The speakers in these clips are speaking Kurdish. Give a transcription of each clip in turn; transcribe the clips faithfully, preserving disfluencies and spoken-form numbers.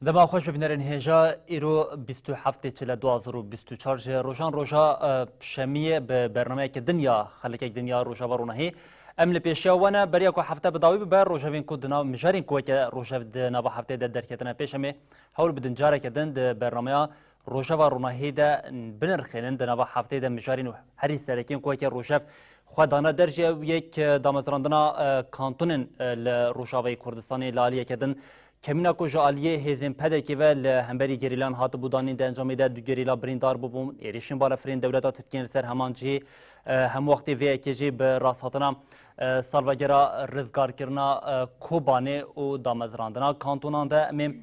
Dema xweş be bînerên hêja, îro bîst û heftê çile du hazar û bîst û çar ji rojan roja, e, şemiyê bi bernameyeke din ya xelkek din ya Rojava Ronahî. Em li pêşiya we ne, beriya ku hefte bi dawî bibe, rojevên ku di nav mijarên ku weke rojev di nava hefteyê de derketine pêş, em ê hewl bidin careke din di bernameya Rojava Ronahî de binirxênin. Di nava hefteyê de mijarên û herî serekên ku weke rojev xwe dane der jî ew yek, e, damezrandina, e, kantonên, e, li Rojavayê Kurdistanê li aliyeke din. Kemîna ku ji aliyê hêzên P D K'ê ve li hemberî gerîlan hatibû danîn, di encamê de du gerîla birîndar bûbûn. Êrîşên balefirên dewleta Tirkiyê li ser heman cihê, e, hemwextê vê yekê jî bi rasthatina, e, salvegera rizgarkirina, e, Kobanê û damezrandina kantonan de em ê,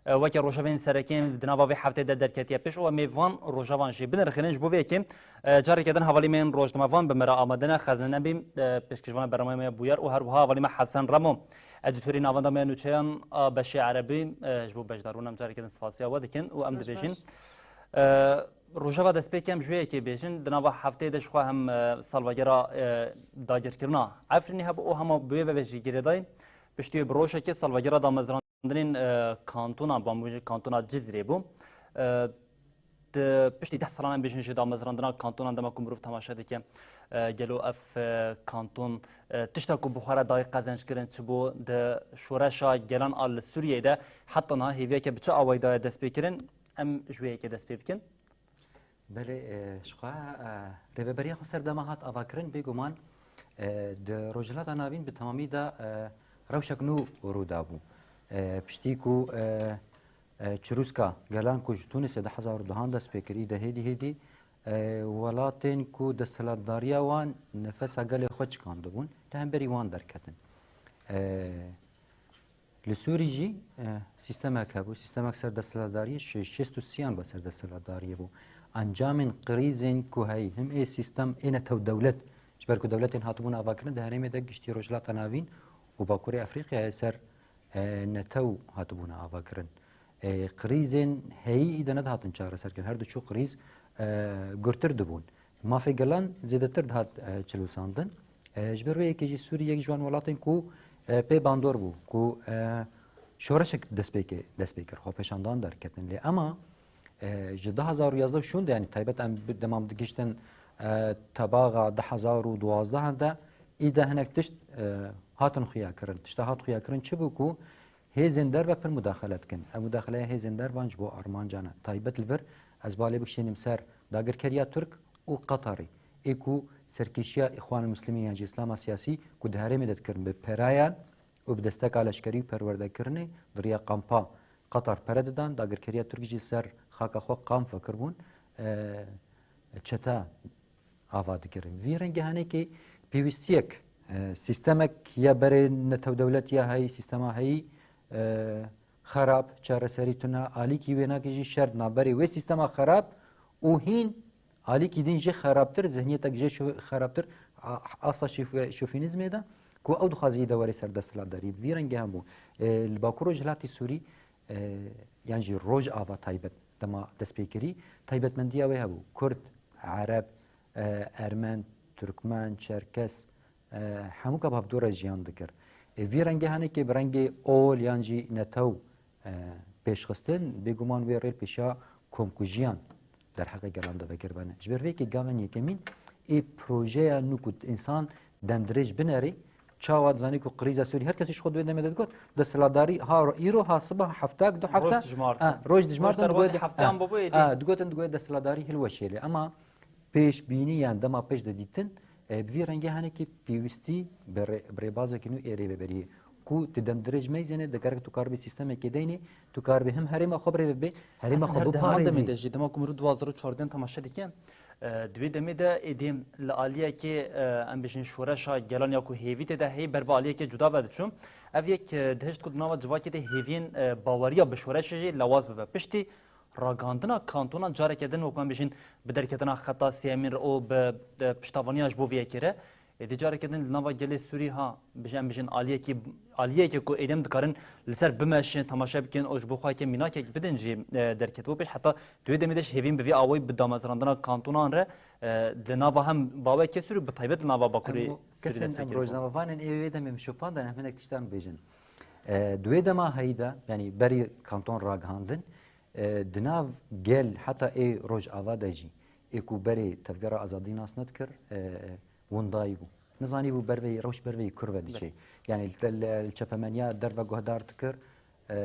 e, weke rojevên serekên di nava vê heftê de derketiye pêş û em ê van rojevan jî binirxînin. Ji bo vê yekê, e, careke din hevalî me yên rojnamevan bi me re amade ne, Xezne Nebî, e, pêşkêşvana bernameya me ya Bûyer û her wiha hevalî me Hesen Remo, edîtorê navenda me ya nûçeyan a beşê erebî, e, ji bo beşdarbûna em careke din spasiya we dikin û em dibêjin, e, rojeva destpêkê em ji wê yekê bêjin, di nava hefteyê de jixwe hem, e, salvegera, e, dagirkirina Efrînê hebû û hema bi wê ve jî girêdayî piştî wê bi rojekê salvegera damezrandinên, e, kantona, bamû kantona Cizrê bû. E, di piştî deh salan em bêjin ji damezrandina kantonan dema ku mirov temaşe dike, e, gelo ev, e, kanton, e, tişta ku bi xwe re dayê qezenc kirin çi bû di şoreşa gelan a li Sûriyeyê de heta niha hêviyeke bi çi awayî daye destpêkirin? Em ji wê yekê dest pê bikin. Belê, e, ji xwe, e, rêveberiya xwe serdema hat avakirin, bêguman, e, di Rojhilata Navîn bi temamî de, e, rewşek nû rû dabû. E, piştî ku, e, e, çirûska gelan ku ji Tûnisê du hezar û duhan dest pê kir, î de hêdî hêdî, e, welatên ku desthilatdariya wan nefesa gelê xwe çikandibûn, li hemberî wan derketin. E, Li Sûrî jî, e, sîstemek hebû, sîstemek ser desthilatdariyê, şê-, şêst û sêyan be ser desthilatdariyê bû. Encamên krîzên ku heyî, him ê sîstem ê netew dewlet, ji ber ku dewletên hatibûn avakirin, di herêmê de giştî Rojhilata Navîn û Bakurê Efrîqyayê ser, e, netew hatibûne avakirin. E, krîzên heyî î de nedihatin çareserkirin. Her diçû krîz, e, gurtir dibûn. Mafê gelan zêdetir dihat, e, çilûsandin. E, ji ber wê yekê jî Sûrî yek ji wan welatên ku, e, pê bandor bû ku, e, şoreşek destpêkê, dest pê kir, xwepêşandan derketin. Lê ema, e, ji du hezar û yazdeh û şûn de, yanî taybet em bi-, dema digihiştin, e, tebaxa du hezar û duwazdeh de, î de hinek tişt, e, hatin xuya kirin. Tişta hat xuya kirin çi bû ku hêzên derve pir mudaxele dikin. Ev mudaxeleya hêzên dervan ji bo armancan e. Taybet li vir ez balê bikişînim ser dagirkeriya Tirk û Qatarê. Ê ku serkêşiya Îxwanul Muslimîn yan jî Îslama Siyasî ku di herêmê de dikirin bi perayan û bi desteka leşkerî û perwerdekirinê di riya kampa Qatar pere didan, dagirkeriya Tirk jî ser xaka xwe qam vekiribûn, e, çete ava dikirin. Vî rengê henekê pêwîstiyek, e, sîstemek ya berê netewdewlet ya heyî, sîstema heyî, e, xerab, çareserî tune, alîkî wê nake jî şer di navberê wê sîstema xerab û hîn alîkî din jê xerabtir, zihniyetek jê şo-, xerabtir, a-, asta şif-, şofînîzmê de ku ew dixwaze î de were ser desthilatdarî. Bi vî rengê hembû, e, li Bakur Rojhilatê Sûrî, e, yan jî Rojava taybet dema destpêkirî, taybetmendiya wê hebû. Kurd, Ereb, e, Ermen, Turkmen, Çerkes, e, hemûka bi hevdû re jiyan dikir. E, vî rengê henekê bi rengê ol yan jî netew, e, pêşxistin, bêguman wê rê li pêşiya komkujiyan derheqê gelan de vekiribene. Ji ber vê yekê gavên yekemîn ê projeya nû ku însan demdirêj binerê, çawa dizanî ku krîza Sûrî, her kesî ji xwe di wê demê de digot, desthilatdarî ha îro, ha siba, heftak, du hefta, Roj dijmartin. Ha, roj dijmartin, Roj digot, derbasî hefteyan ha, bûbû êdî. Ha, digotin digot desthilatdarî hilweşêlê. Ema pêşbînî yan dema pêş de dîtin, e, bi vî rengê henekî pêwîstî bi rê-, bi rêbazekî nû ê rêveberiyê. Ku tu dem dirêj meyzêne, digerek tu karibî sîstemekê deynê, tu karibî him herêma xwe birêve bibê, herêma Hesen, xwe her di heman demê biparêzî. De jî, dema ku mirov du hazar û çardeh temaşe dike, e, di wê demê de êdî li aliyekê, e, em bêjin şoreşa gelan ya ku hêvî tê de heyî ber bi aliyekê cuda ve diçû. Ev yek, e, dihişt ku di nava civakê de hêviyên, e, baweriya bi şoreşê jî lewaz bibe. Piştî ragihandina kantonan careke din, wekû em bêjin, bi derketina xeta sêyemîn re û bi, e, piştavaniya ji bo vê yekê re, êdî careke din li nava gelê Sûrî ha, bêjin, em bêjin aliyekî, aliyeke ku êdî em dikarin li ser bimeşin, temaşe bikin û ji bo xwe yeke mînakek bidin jî, e, derketibû pêş. Heta di wê demê de ji hêvîn bi vî awayî bi damezrandina kantonan re, e, li nava hem bawekê Sûrî, bi taybet li nava Bakurê Em, Sûrî kesên dest pê em kiribû. Rojnamevanên ê wê demê min şopand em hinek tiştan bêjin. E, di wê dema heyî de, yanî berî kanton ragihandin, e, di nav gel heta ê Rojava de jî, ê ku berê Tevgera Azadî nas nedikir, e, windayî bû. Nizanîbû berveyî, rewş berveyî kur ve diçe. Belê. Yanî li, li, li çepemeniya derve guhdar dikir, e,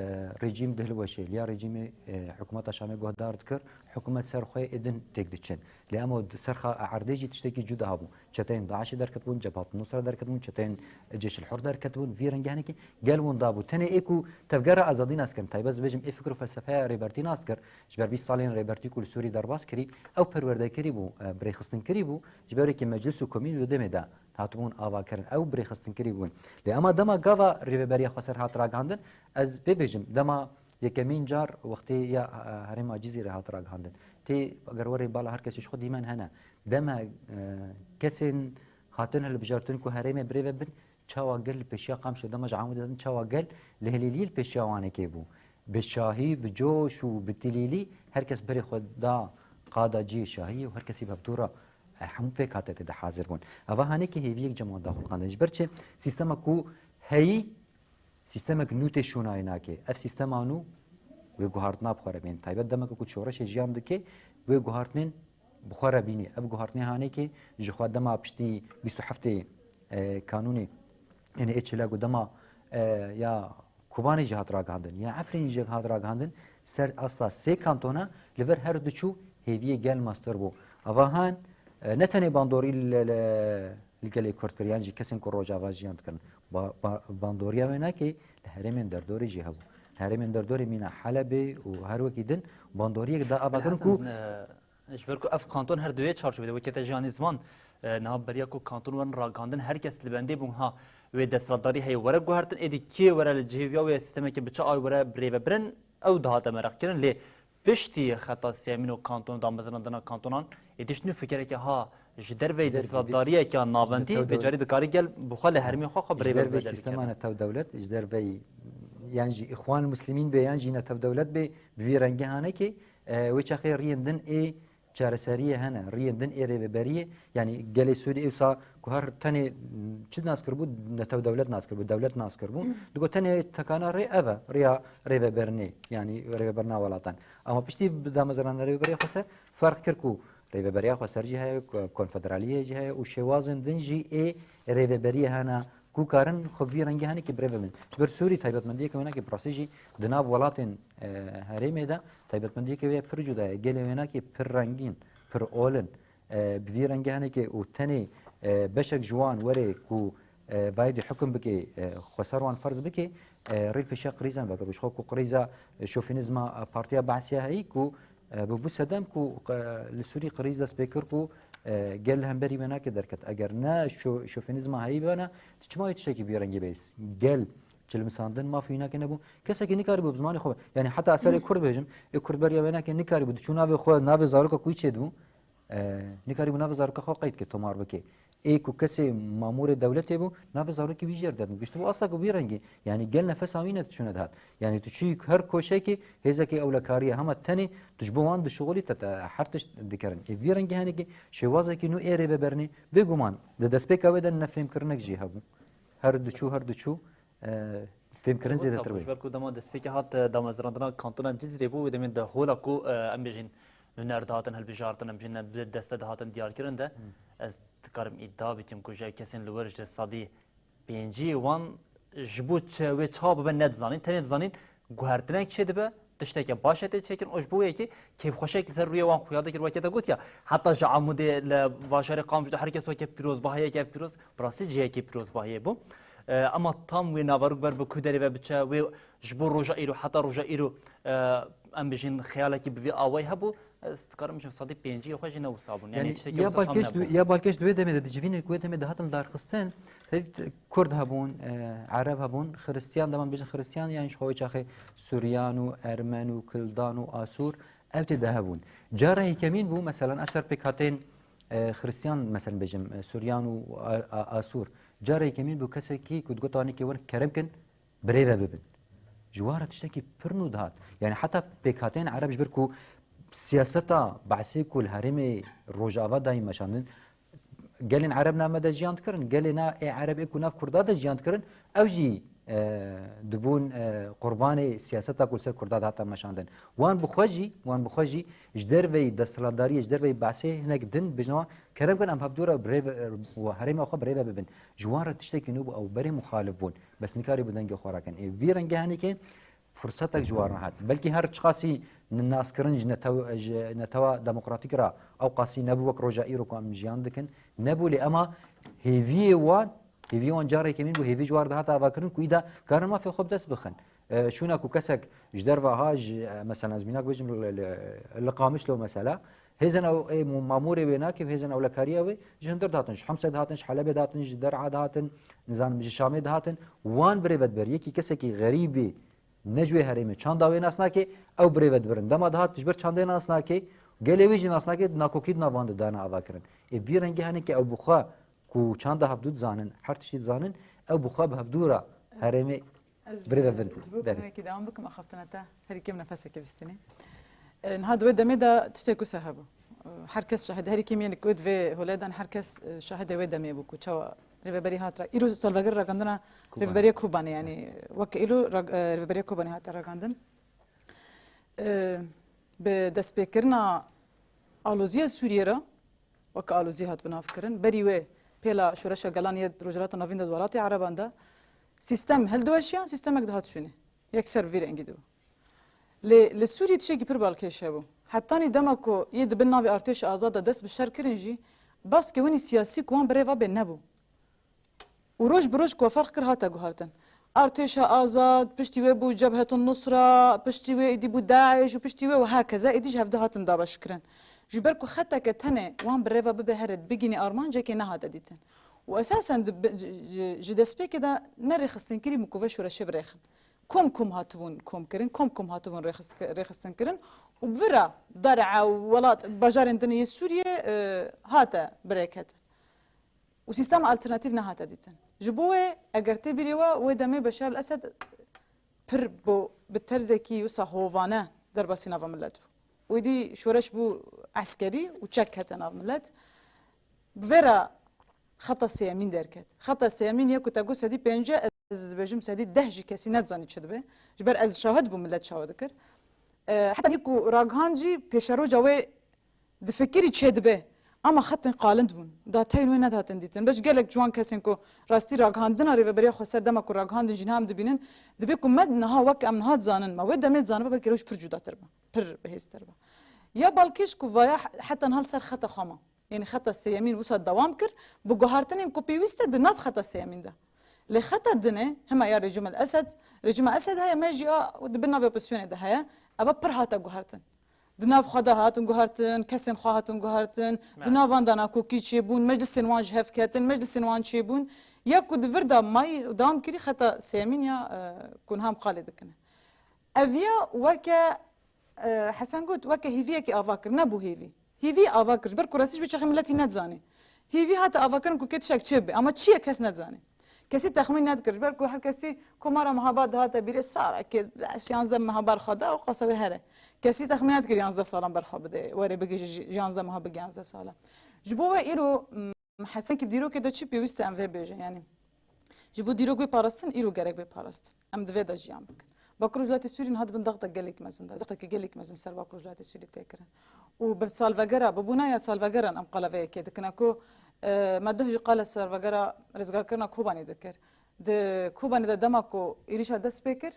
rejîm dihilweşê, liya rejîmê, e, hikûmeta Şamê guhdar dikir, hikûmet ser xwe ê din têk diçin. Lê ema di ser xa erdê jî tiştekî cuda hebû. Çeteyên DAIŞê derketibûn, Cebhat Nusra derketibûn, çeteyên Ceyşil Hur derketibûn, vî rengî henekî gel winda bû. Tenê ê ku Tevgera Azadî nas kirin, taybet ez bêjim ê fikr û felsefeya Rêbertî nas kir, ji ber bîst salên Rêbertî ku li Sûrî derbas kirî, ew perwerde kirî bû, e, birêxistin kirî bû, ji ber wekî meclis û komîn li demê de hatibûn avakirin. Ew birêxistin kirî bûn. Lê ema dema gava Rêveberiya Xweser hat ragihandin, ez vê bêjim, dema yekemîn car wextê ya, e, herêma Cizîrê hat ragihandin. Tê, eger werê bala her kesê ji xwe dîmen hene. Dema, e, kesên hatin hilbijartin ku herêmê birêve bin, çawa gel li pêşiya Qamşlo, dema ji Amûdê hatin, çawa gel li Hilîliyê li pêşiya wanekê bû. Bi şahî, bi coş û bi tilîlî her kes berê xwe da qada cihê şahiyê û her kesî bi hevdû re, e, hemû pêk hate tê de hazir bûn. Eva hanekî hêviyek cem wan daxuliqandin. Ji ber çi? Sîstema ku heyî, sîstemek nû tê şûnayê nake. Ev sîstema nû wê guhartina bi xwe re bên. Taybet demeke ku şoreşê jiyan dike, wê guhartinên bi xwe re bînî. Ev guhartinê hanekê ji xwe dema piştî bîst û heftê, e, kanûnê, yanî ê çêla ku dema, e, ya Kobanê jî hat ragihandin, ya Efrînê jî hat ragihandin, ser asta sê kantona li vir her diçû hêviyê gel mestir bû. Ava han, e, ne tenê bandorî li, li, li gelê Kurd kir, yan jî kesên ku Rojava jiyan dikirin. Ba-, ba-, bandoriya wênakê li herêmên derdorê jî hebû. Li herêmên derdorê mîna Helebê û her wekî din bandoriyek da ava kirin ku Hesen, e, Ji ber ku ev kanton her di wê çarçovê de wekî te jî anî ziman, e, niha beriya ku kanton werin ragihandin, her kes li bendê bûn, ha, wê desthilatdarî heye were guhertin, êdî kê were li cihê wî ya wê sîstemekê bi çi awê were birêvebirin, ew dihate mereqkirin. Lê piştî xeta sêyemîn û kanton, damezrandina kantonan, êdî ji nû fikirekê ha ji derveyî desthilatdariyeke navendî, vê carî dikarî gel bi xwe li herêmê xwe xwe birêve bibe derdikirin. Ji derveyî sîstema netew dewlet, ji derveyî yan jî Îxwan Muslimîn bê yan jî netew dewlet bê, bi vî rengî hanekê, e, wê çaxê riyên din ê çareseriyê hene, riyên din ê rêveberiyê, yanî gelê Sûrî êwsa ku her tenê, m, çi nas kiribû, netew dewlet nas kiribû, dewlet nas kiribû. Digot tenê tekana rê ev e, riya rêveberinê, yanî rêveberina welatan. Ama piştî bi damezrana Rêveberiya Xweser ferq kir ku Rêveberiya Xweser jî heye, ku-, konfederaliyê jî heye û şêwazên din jî ê rêveberiyê hene. Ku karin xwe bi vî rengî henekî birêve bin. Ji ber Sûrî taybetmendiyeke wênakê bi rastî jî di nav welatên, e, herêmê de taybetmendiyeke wê pir cuda ye. Gelê wênakê pir rengîn, pir ol in. E, bi vî rengî henekê û tenê, e, beşek ji wan were ku, e, vayê dî hukum bike, e, xweser wan ferz bike, e, rê li pêşiya qirîzan veke. Bi ji xwe ku qirîza, e, şofînîzma, e, Partiya Be'siya heyî ku E, bû, bû sedem ku, e, li Sûrî qirîz dest pê kir ku, e, gel li hemberî wênakê derket. Eger ne şo-, şofînîzma heyî bibene, tu çima wê tiştekî bi vî rengî bês? Gel çilimisandin mafê wênakê nebû. Kesekî nikarîbû bi zimanê xwe, yanî heta ez serê Kurd bêjim, ê Kurd beriya wênakê nikarîbû, diçû navê xwe, navê zaroka ku wî çêdibû, e, nikarîbû navê zaroka xwe qeyd ke, tomar bike. Ê ku kesê mamûrê dewletê bû, navê zarokê wî jêr dedin. Giştibû asta ku vî rengî. Yanî gel nefesa wî ne diçûne dihat. Yanî tu çûyî her koşekê hêzekê ewlekarî ye, hema tenê tu ji bo wan dişixulî te, te her tişt dikerin. Ê vî rengî henekî şêwazekî nû ê rêveberinê, bêguman di destpêka wê de nefêmkirinek jî hebû. Her diçû, her diçû, e, fêmkirin zêdetir bû. Ji ber ku dema destpêkê hat, e, damezrandina kantona Cizîrê bû, wê demê di hola ku, e, em bêjin nûner dihatin hilbijartin, em bêjin bi deste dihatin diyarkirin de, ez dikarim îdia bikim ku ji kesên li wir ji sedî pêncî wan ji bo çi wê çawa bibe ne dizanîn, tenê dizanîn guhertinek çê dibe, tişteke baş e tê çêkirin û ji bo wê yekê kêfxweşek li ser rûyê wan xuya dikir, weke te got ya, heta ji Amûdê li bajarê Qamcû de her kes weke pîrozbahiyeke pîroz, bi rastî cihekî pîrozbahiyê bû. E, ema tam wê naverok ber bi ku derê ve biçe, wê ji bo roja îro, heta roja îro, e, em bijîn xeyalekî bi vî awayî hebû, ez dikarim bijim sedî pêncî xwe jî ne wisa bûn. Yanî, yanî tiştekî ya wisa tam balkêş du-, nebû. Ya balkêş di wê demê de, di civînê ku wê demê de hatin darxistin, hêt Kurd hebûn, e, Ereb hebûn, Xiristiyan, dema bijin Xiristiyan, yanî ji xwe wê çaxê Suryan û Ermen û Kildan û Asûr, ew tê de hebûn. Cara yekemîn bû, meselan, ez ser pêkhatên, e, Xiristiyan, meselan, bêjim, e, Suryan û A-, A-, Asûr. Cara yekemîn bû kesekî ku digot, "Anî kê werin kerem kin, birêve bibin." Ji wan re tiştekî pir nû dihat. Yanî heta pêkhateyên Ereb ji ber ku siyaseta Be'sê ku li herêmê Rojava dayî meşandin, gelên Ereb nav me de jiyan dikirin, gelê na ê Ereb ê ku nav Kurda de jiyan dikirin, ew jî e, dibûn, e, qurbanê siyaseta ku li ser Kurda dihate meşandin. Wan bi xwe jî, wan bi xwe jî ji derveyî desthilatdariyê, ji derveyî Be'sê hinek din bijnawa kerem kin em hevdû re bi rê ve, û herêma xwe bi rê ve bibin. Ji wan re tiştekî nû bû, ew berê muxalif bûn. Bes nikarî bi dengê xwe rakin. Ê vî rengê henekê fursetek ji wan re hat. Belkî her çiqasî n-, naskirin ji netew-, ji netewa demokratîk re ew qasî nebû wek roja îro ku em jiyan dikin. Nebû lê ema hêviyê wan, hêviyê wan careke mîn bû, hêvî ji wan re dihate avakirin ku îda karin mafê xwe bi dest bixin. E, şûna ku kesek ji derve ha, ji, e, mesela ez mînak bêjim li, li, li Qamişlo mesela, hêzên ew, ê, mu-, mamûrê wê nake, hêzên ewlekariya wê ji hundir dihatin, ji Himsê dihatin, ji Helebê dihatin, ji Der'a dihatin, nizanim ji Şamê dihatin, wan birê ve diber. Yekî kesekî xerîbî ne ji wê herêmê çanda wê nas nake, ew birê ve dibirin. Dema dihat ji ber çandê nas nake, gelê wê jî nas nake, nakokî di nav wan de dane avakirin. Ê vî rengî hene ke ew bi xwe ku çanda hevdû dizanin, her tiştî dizanin, ew bi xwe bi hevdû re herêmê Ez birê ve bin. Ji bo Belê. Hinekî dewam bikim, axaftina te herî kêm nefesekê bistînî. E, niha di wê demê de tiştek wisa hebû. E, her kes şahid, herî kêm yên ku di vê holê de ne, her kes, e, şahidê wê demê bû ku çawa rêveberî hat ra-, îro salvegera ragandina Kobanê. Rêveberiya Kobanê, yanî weke îro rag-, e, rêveberiya Kobanê hate ragandin. E, bi destpêkirina aloziya Sûriyê re, weke alozî hat binavkirin. Berî wê pêla şoreşa gelan yê Rojhilata Navîn de di welatê Ereban de sîstem hildiweşiya, sîstemek dihat şûnê. Yekser bi vî rengî dibû. Lê li Sûriyê tiştekî pir balkêş hebû. Hetanî dema ku yê di bin navê artêşa azad de dest bi şer kirin jî, baskê winî siyasî ku wan bi rê ve bê nebû. Û roj bi roj ku ferq kir hate guhartin. Artêşa azad, piştî wê bû Cebhetun Nusra, piştî wê êdî bû DAIŞ û piştî wê û hakeza êdî ji hevdî hatin dabeşkirin. Ji ber ku xeteke tenê wan bi rê ve bibe here bigihînî armancekê nehate dîtin. Û esasen di bi-, ji, ji, ji destpêkê de ne rêxistinkirî bû ku vê şoreşê birêxin. Kom kom hatibûn komkirin, kom kom hatibûn rêxist-, rêxistinkirin û bi vira Der'a û welat, bajarên din yê Sûriyê, e, hate birêketin. Û sîstema alternatîf nehate dîtin. Ji bo wê, eger tê bîrê we, wê demê Beşar el-Esed pir bo, bi terzekî wisa hovane derbasî nava milet bû. Û êdî şoreş bû eskerî û çek kete nav milet. Bi vê re xeta sêyemîn derket. Xeta sêyemîn ye ku te got sedî pêncî, ez dibêjim sedî deh jî kesî nedizanî çi dibe. Ji ber ez şahid bûm milet çawa dikir. E, heta yê ku ragihan jî pêşeroja wê difikirî çê dibe. Ama xetên qalind bûn. Dateyên wê nedihatin dîtin. Beş gelek ji wan kesên ku rastî ragihandina Rêveberiya Xweser dema ku ragihandin jî niha em dibînin, dibê ku me niha wek em niha dizanin, me wê demê dizanibe belkî rewş pir cudatir be. Pir bihêztir be. Ya balkêş ku vaya he-, heta niha li ser xeta xwe ma. Yanî xeta sêyemîn wisa dewam kir, bi guhartinên ku pêwîst e di nav xeta sêyemîn de. Lê xeta dinê, hema ya rejîma Esed, rejîma Esed heye, me jî ya di bin navê opozisyonê de heye, eva pir hate guhartin. Di nav xwe de hatin guhartin, kesên xwe hatin guhartin, di Me. nav wan de nakokî çêbûn, meclisên wan ji hev ketin, meclisên wan çêbûn. Ya ku di vir de mayî dewam kirî xeta sêyemîn ya, e, ku niha em qalê dikine. Ev ya weke, e, Hesen got, weke hêviyekê ava kir, nebû hêvî. Hêvî ava kir, ji ber ku rastî ji wê çaxê miletî nedizanî. Hêvî hate avakirin ku kê tiştek çêbibe, ama çi ye kes nedizanî. Kesî texmîn nedikir, ji ber ku her kesî komara meha ba dihate bîrê, salekê, yanzdeh meha ber xwe da û qasa wê here. Kesî texmîn nedikir yanzdeh salan ber xwe bide, were bigihîje ji-, yanzdeh meha bigihîje yanzdeh salan. Ji bo we îro, m, Hesen kî bi dîrokê de çi pêwîst e em vê bêjin, yanî ji bo dîrok bê parastin, îro gerek bê parastin. Em di vê de jiyan bikin. Bakur Rojhilatê Sûriyê niha di bin dexteke gelek mezin de, zexteke gelek mezin ser Bakur Rojhilatê Sûriyê tê kirin. Û bi salvegera, bi bûna ya salvegeran em qala vê yekê dikin. Ku, e, me duh jî qala salvegera rêzgarkirina Kobanê dikir. Di Kobanê de dema ku êrîşa dest pê kir,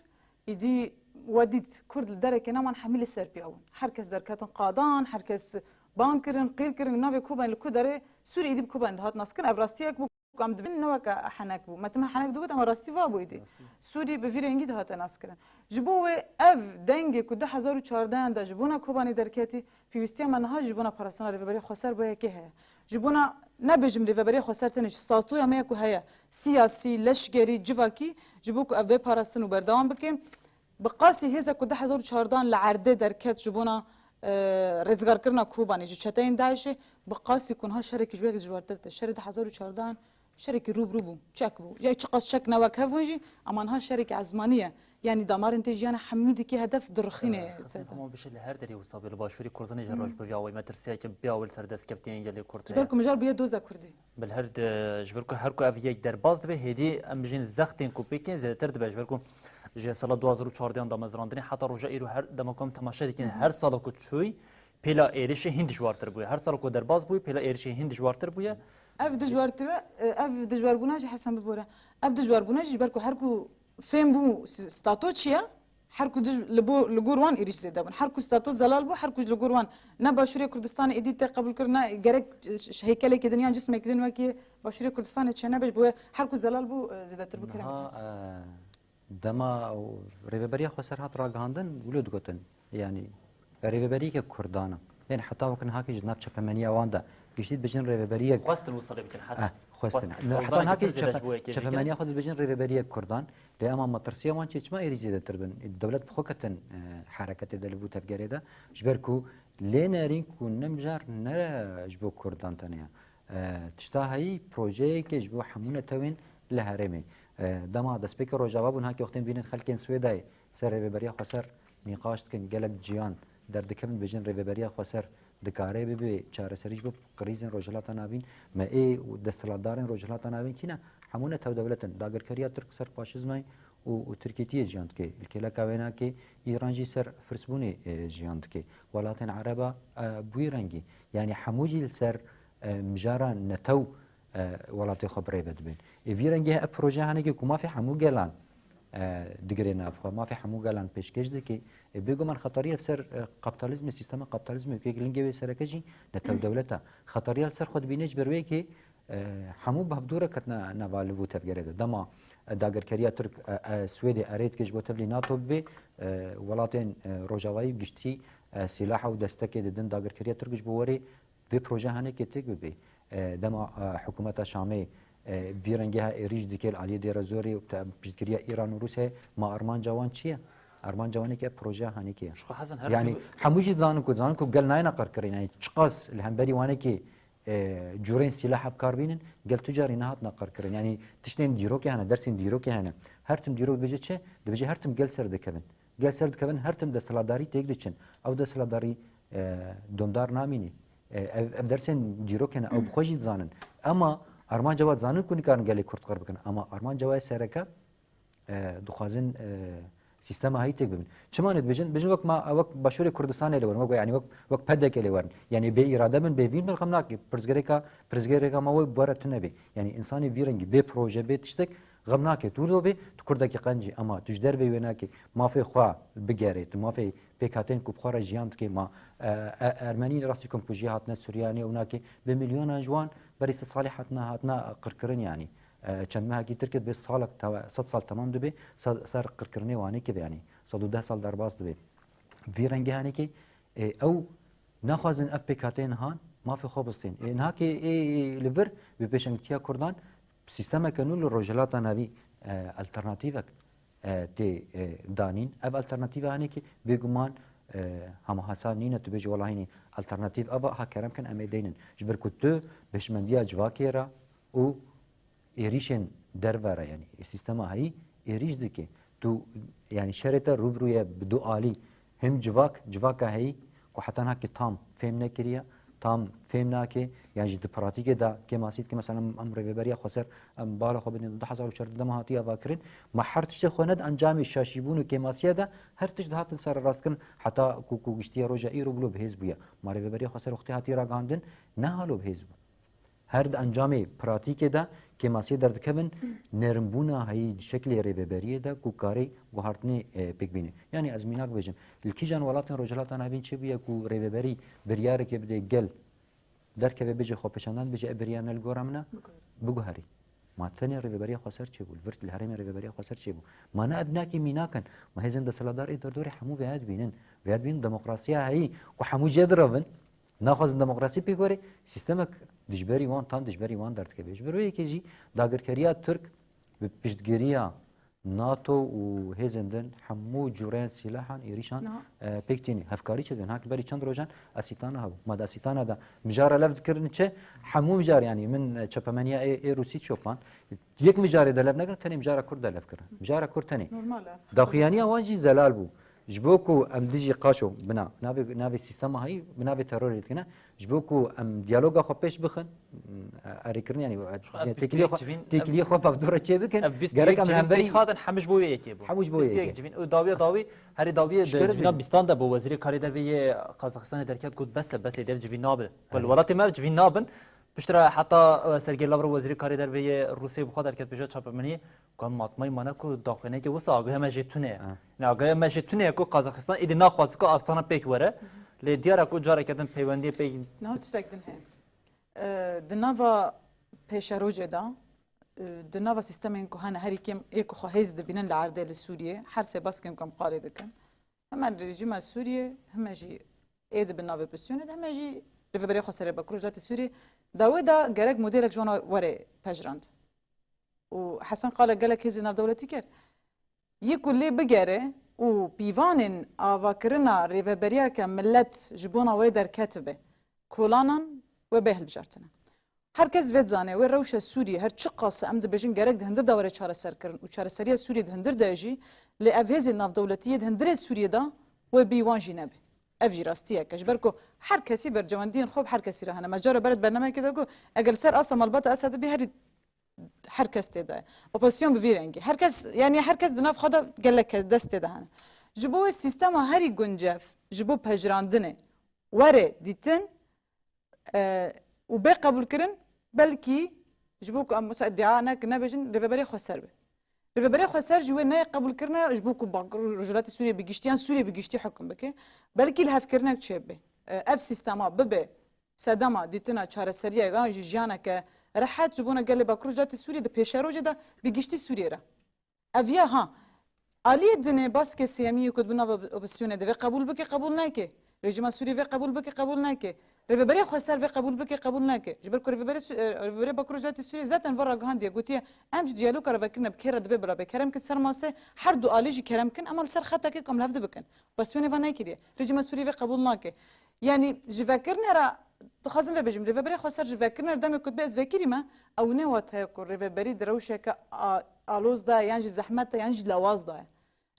îdî we dît Kurd li derekê neman, hemî li ser piya bûn. Her kes derketin qadan, her kes bang kirin, qîr kirin, navê Kobanê li ku derê Sûrî îdî bi Kobanê dihat naskirin. Ev rastiyek bû. Ku em dibin ne weke henek bû. Me tim henek digot, ama rastî va bû êdî. Rastî. Sûrî bi vî rengî dihate naskirin. Ji bo wê ev dengê ku du hezar û çardeh de ji bona Kobanê derketî, pêwîstiya me niha jî ji bona parastina Rêveberiya Xweser bo yekê heye. Ji bona, nebêjim Rêveberiya Xweser tenê, ji statûya me ya ku heye, siyasî, leşkerî, civakî, ji bo ku ev bê parastin û berdewam bike, bi qasî hêzek ku du hezar û çardeh li erdê derket ji bona, e, rêzgarkirina Kobanê ji çeteyên DAIŞê, bi qasî ku niha şerekî ji wê dijwartir tê. Şerê du hezar û çardeh şerekî rû bi rû bû, çek bû. Ya çiqas çek ne wek hev bûn jî, ama niha şerekî ezmanî ye. Yanî damarên te jiyana hemî dikê hedef dirxîne. Xizin hema bişê li her derê wisa bê, li Başûrê Kurdistanê jî roj bi vî awayî metirsiyeke bî awil ser destkeftiyên gelê Kurd Ji ber heye. Ku mijar bûye doza Kurdî. Bi li her de, ji ber ku her ku ev yek derbas dibe, hêdî em bijîn zextên ku pêk tên zêdetir dibe. Ji ber ku ji sala du hazar û çardeh damezrandinê heta roja îro her dema ku em temaşe dikin, her sala ku çûy, pêla êrişê hîn dijwartir bûye. Her sala ku derbas bûye, pêla êrişê hîn dijwartir bûye. Ev dijwartir, ev dijwarbûna jî Hesen bibore. Ev dijwarbûna jî ji ber ku her ku fêm bû s-, stato çi ye, her ku dij-, li bo-, li gor wan êrîş zêde bûn. Her ku stato zelal bû, her ku li gor wan ne Başûrê Kurdistanê êdî tê qebûl kirin, ne gerek ş-, ş-, heykelekê din yan cismekê din wekî Başûrê Kurdistanê çênebe ji bo wê her ku zelal bû, e, zêdetir bû kerem. Niha, e, dema rêveberiya xweser hat ragihandin, wilo digotin, yanî rêveberiyeke Kurdan e. Yanî heta wek nihakî ji nav çepemeniya wan de giştî dibêjin rêveberiyek. Xwestin wisa lê bikin, Hesen. Eh, xwestin. Xwestin. Heta Kurdan nihakî hîn çepe-, çepemenî ya xwe dibêjin rêveberiyek Kurdan. Lê ema metirsîya wan çi, çima êrî zêdetir bin? Dewlet bi xwe ketin, e, hereketê de li vû tevgerê de. Ji ber ku lê nerîn ku ne mijar ne ji bo Kurdan tenê ye. E, tişta heyî projeyeke ji bo hemû netewên li herêmê. E, dema destpêkê Rojava bûn, hakê wextên bînin xelkên Swêdayê ser rêveberiya xweser nîqaş dikin, gelek ciyan derdikevin, dibêjin rêveberiya xweser dikare bibe çareserî ji bo krîzên Rojhilata Navîn. Me ê û desthilatdarên Rojhilata Navîn kî ne? Hemû netew dewlet in. Dagirkeriya Tirk ser faşizmayê û, û Tirkîtiyê jiyan dike. Li kêleka wênakê Îran jî ser firsbûnê, e, jiyan dike. Welatên Ereba, e, bi wî rengî. Yanî hemû jî li ser, e, mijara netew, e, welatê xwe bi rê ve dibên. Ê vî rengî ev proje hanekê ku mafê hemû gelan, e, digirê nav xwe, mafê hemû gelan pêşkêş dike. Ê bêguman xeterî ev ser, e, kapitalizmê, sîstema kapitalizmê ku yek lingê wê sereke jî netew dewlet e. Xeteriya li ser xwe dibîne ji ber wê yekê, e, hemû bi hevdû re ketine nava liv û tevgerê de. Dema, e, dagirkeriya Tirk, e, e, Swêdê erê dike ji bo tevlî NATO bibe, e, welatên, e, Rojavayî bi giştî, e, sîlaha û destekê didin dagirkeriya Tirk ji bo werê vê proje hanekê têk bibe. E, dema, e, hikûmeta Şamê, e, vî rengê ha êrîş dike li aliyê Dêrezorê û te-, piştgiriya Îran û Rûsyayê, ma armanca wan çi ye? Armanca wan ê ke proje hanekê ye. Ji xwe Hesen her Yanî ku hemû jî dizanin ku, dizanin ku gel nayêne qirkirin. Yanî çiqas li hemberî wanekê, e, cûrên sîlaha bi kar bînin, gel tu carî nehatine qirkirin. Yanî tiştên dîrokê hene, dersên dîrokê hene. Her tim dîrok dibêje çi? Dibêje her tim gel ser dikevin. Gel ser dikevin, her tim desthilatdarî têk diçin. Ew desthilatdarî, e, domdar namînî. E, ev, ev dersên dîrokê ne, ew bi xwe jî dizanin. Ema armanca wa dizanin ku nikarin gelê Kurd qir bikin. Ema armanca wa sereke, e, dixwazin, e, sîstema heyî têk bibin. Çima ne dibêjin? Dibêjin wek ma, wek Başûrê Kurdistanê lê werin, wek, yanî wek, wek P D K lê werin. Yanî bê îrade bin, bê vîn bin, xem nake. Pirsgirêka, pirsgirêka me wê bi we re tune bê. Yanî însanê vî rengî, bê proje, bê tiştek, xem nake. Tu wilo bê, tu Kurdekî qencî, ema tu ji derveyî wê nake. Mafê xwe bigerê, tu mafê pêkhateyên ku bi xwe re jiyan dike, ma, e, e, Ermenî rastî komkujiyê hatine Suryanê û nake. Bi milyonan ji wan berî sed salî hatine, hatine qirkirin yanî. E, çend mehekî tir kir, dibê salek tewe-, sed sal temam dibe, ser, ser qirkirinê wan ê keve, yanî sed û deh sal derbas dibe. Vî rengê hanekê, e, ew naxwazin ev pêkhateyên han mafê xwe bistên. E, niha kê ê, ê li vir bi pêşengtiya Kurdan sîstemeke nû li Rojhilata Navî, e, alternatîvek, e, tê, e, danîn. Ev alternatîve hanekê bêguman, e, hema hesab nîne, tu bêjî wela hînî alternatîv ev e, ha kerem kin em ê deynin. Ji ber ku tu bi hişmendiya civakê re û êrîşên derve re, yanî sîstema heyî êrîş dike. Tu, yanî şerê te rû bi rû ye bi du alî. Him civak, civaka heyî ku heta niha ki tam fêm nekiriye, tam fêm nake, yan jî di pratîkê de kêmasî dike. Mesela em rêveberiya xweser, em bala xwe bidin, du hezar û çardeh dema hatiye avakirin. Ma her tiştê xwe ned encamê şaşîbûn û kêmasiye de her tişt dihatin sererastkirin, heta ku, ku giştiye roja îro bilo bihêz bûye. Ma rêveberiya xweser wextê hatiye ragihandin, ne halo bihêz bû. Her di encamê pratîkê de kêmasiyê derdikevin, nerimbûna heyî di şeklê rêveberiyê de ku karê guhartinê, e, pêk bîne. Yanî ez mînak bêjim, li kîjan welatên Rojhilata Navîn çêbûye ku rêveberî biryarekê bide gel derkeve bêje xwepêşandan, bêje ev biryar ne li gora min e, biguherî. Ma tenê rêveberiya xweser çêbû, li vir li herêmê rêveberiya xweser çêbû. Ma ne ev nakê mînak in, ma hêzên desthilatdar ê derdorê hemû vêya dibînin. Vêya dibînin demokrasiya heyî ku hemû jê direvin, naxwazin demokrasî pêk were, sîstemek dijberî wan, tam dijberî wan derdikeve. Ji ber wê yekê jî dagirkeriya Tirk bi piştgiriya NATO û hêzên din hemû cûreyên sîlahan êrîşan, e, pêk tînî. Hevkarî çi dibin? Hak berî çend rojan Asîtana hebû. Ma di Asîtana de mijara lev dikirin çi? Hemû mijar, yanî min, e, çepemeniya ê, ê Rûsî çopan. Yek mijarê de lev nekirin, tenê mijara Kurd de lev kirin. Mijara Kurd tenê. Normal e. Daxuyaniya wan jî zelal bû. Ji bo ku em dijî qaşo bina, navê, navê sîstema hayî bi navê terorê dikine, ji bo ku em diyaloga xwe pêş bixin, erêkirin, yanî, têkiliyê xwe, têkiliyê xwe pevdûre çê bikin, gerek em li hemberî hatin, hemû ji bo wê yekê bû. Hemû ji bo wê yekê. Civîn, û dawiya dawî, herî dawiyê di civîna bîstan de bû, wezîrê karê dervê yê Qazaxistanê derket got, bes e, bes e, dev civîn nabin. Wele welatê me civîn nabin. Piştre heta, e, Sergey Lavrov, wezîrê karê dervê yê Rûsê, bi xwe derket pêşa çapemeniyê, ku em matmayî mane ku daxuyaniyeke wisa agahê me jê tune ye. Ha. Yanî agahê me jê tune ye ku Qazaxistan êdî naxwaze ku Astana pêk were. Lê diyar e ku careke din peywendiyê pêk. Niha tiştek din heye. E, di nava pêşerojê de, e, di nava sîstemên ku hene herî kêm ê ku xwe hêz dibînin li erdê li Sûriyê, her sê baskên ku em qalê dikin. Heme rejîma Sûriyê, heme jî ê di bin navê opozîsyonê de, heme jî Rêveberê Xweser ê Bakur Rojhilatê Sûriyê, dawê de gerek modelek ji wana were pejirand. Û Hesen qala gelek hêzên navdewletî kir. Yê ku lê bigere û pîvanên avakirina rêveberiyeke milet ji bona wê derketibe, kolanan wê bê hilbijartine. Her kes vê dizane, wê rewşa Sûriyê her çiqas e em dibêjin gerek di hundir de were çareserkirin û çareseriya Sûriyê di hundir de ye jî, lê ev hêzên navdewletî yê di hundirê Sûriyê de wê bî wan jî nebe. Ev jî rastiyek e. Ji ber ku her kesî berjewendiyên xwe bi her kesî re hene. Me cara bere di bernameyekê de got, eger li ser asta malbata Esed bî herî her kes tê de ye. Opozîsyon bi vî rengî. Her kes, yanî her kes di nav xwe de gelek kes dest tê de hene. Ji bo wê sîstema herî guncev, ji bo pejirandinê were dîtin, e, û bê qebûlkirin, belkî ji bo ku em wisa îdia nekin, nebêjin, Rêveberê Xweser be. Rêveberê Xweser ji wê neyê qebûlkirine, ji bo ku Bakur Rojhilatê Sûriyê bi giştî yan Sûriyê bi giştî hukm bike, belkî lihevkirinek çêbibe. E, ev sîstema bibe sedema dîtina çareseriyê yan jî jiyaneke rehet ji bona gelê Bakur Rojhilatê Sûriyê di pêşerojê de bi giştî Sûriyê re. Ev ya ha. Aliyê dinê baskê sêyemî yê ku di bin nava opozîsyonê de vê qebûl bike, qebûl neke. Rejîma Sûriyê vê qebûl bike, qebûl neke. Rêveberê Xweser vê qebûl bike, qebûl neke. Ji ber ku Rêveberê Sü-, e, Rêveberê Bakur Rojhilatê Sûriyê zaten va ragihandiye, gotiye, em ji diyaloga re vekirine bi kê re dibe bila bê. Kerem kin ser masê her du alî jî kerem kin, ema li ser xetekê ku em li hev dibikin. Opozîsyonê va nekiriye. Rejîma Sûriyê vê qebûl nake. Yanî ji vekirine re, dixwazim vê bêjim, Rêveberê Xweser ji vekirine re demê ku dibe ez vekirî me, ew ne wat heye ku rêveberî di rewşeke a-, aloz de ye, yan jî zehmet de ye, yan jî lawaz de ye.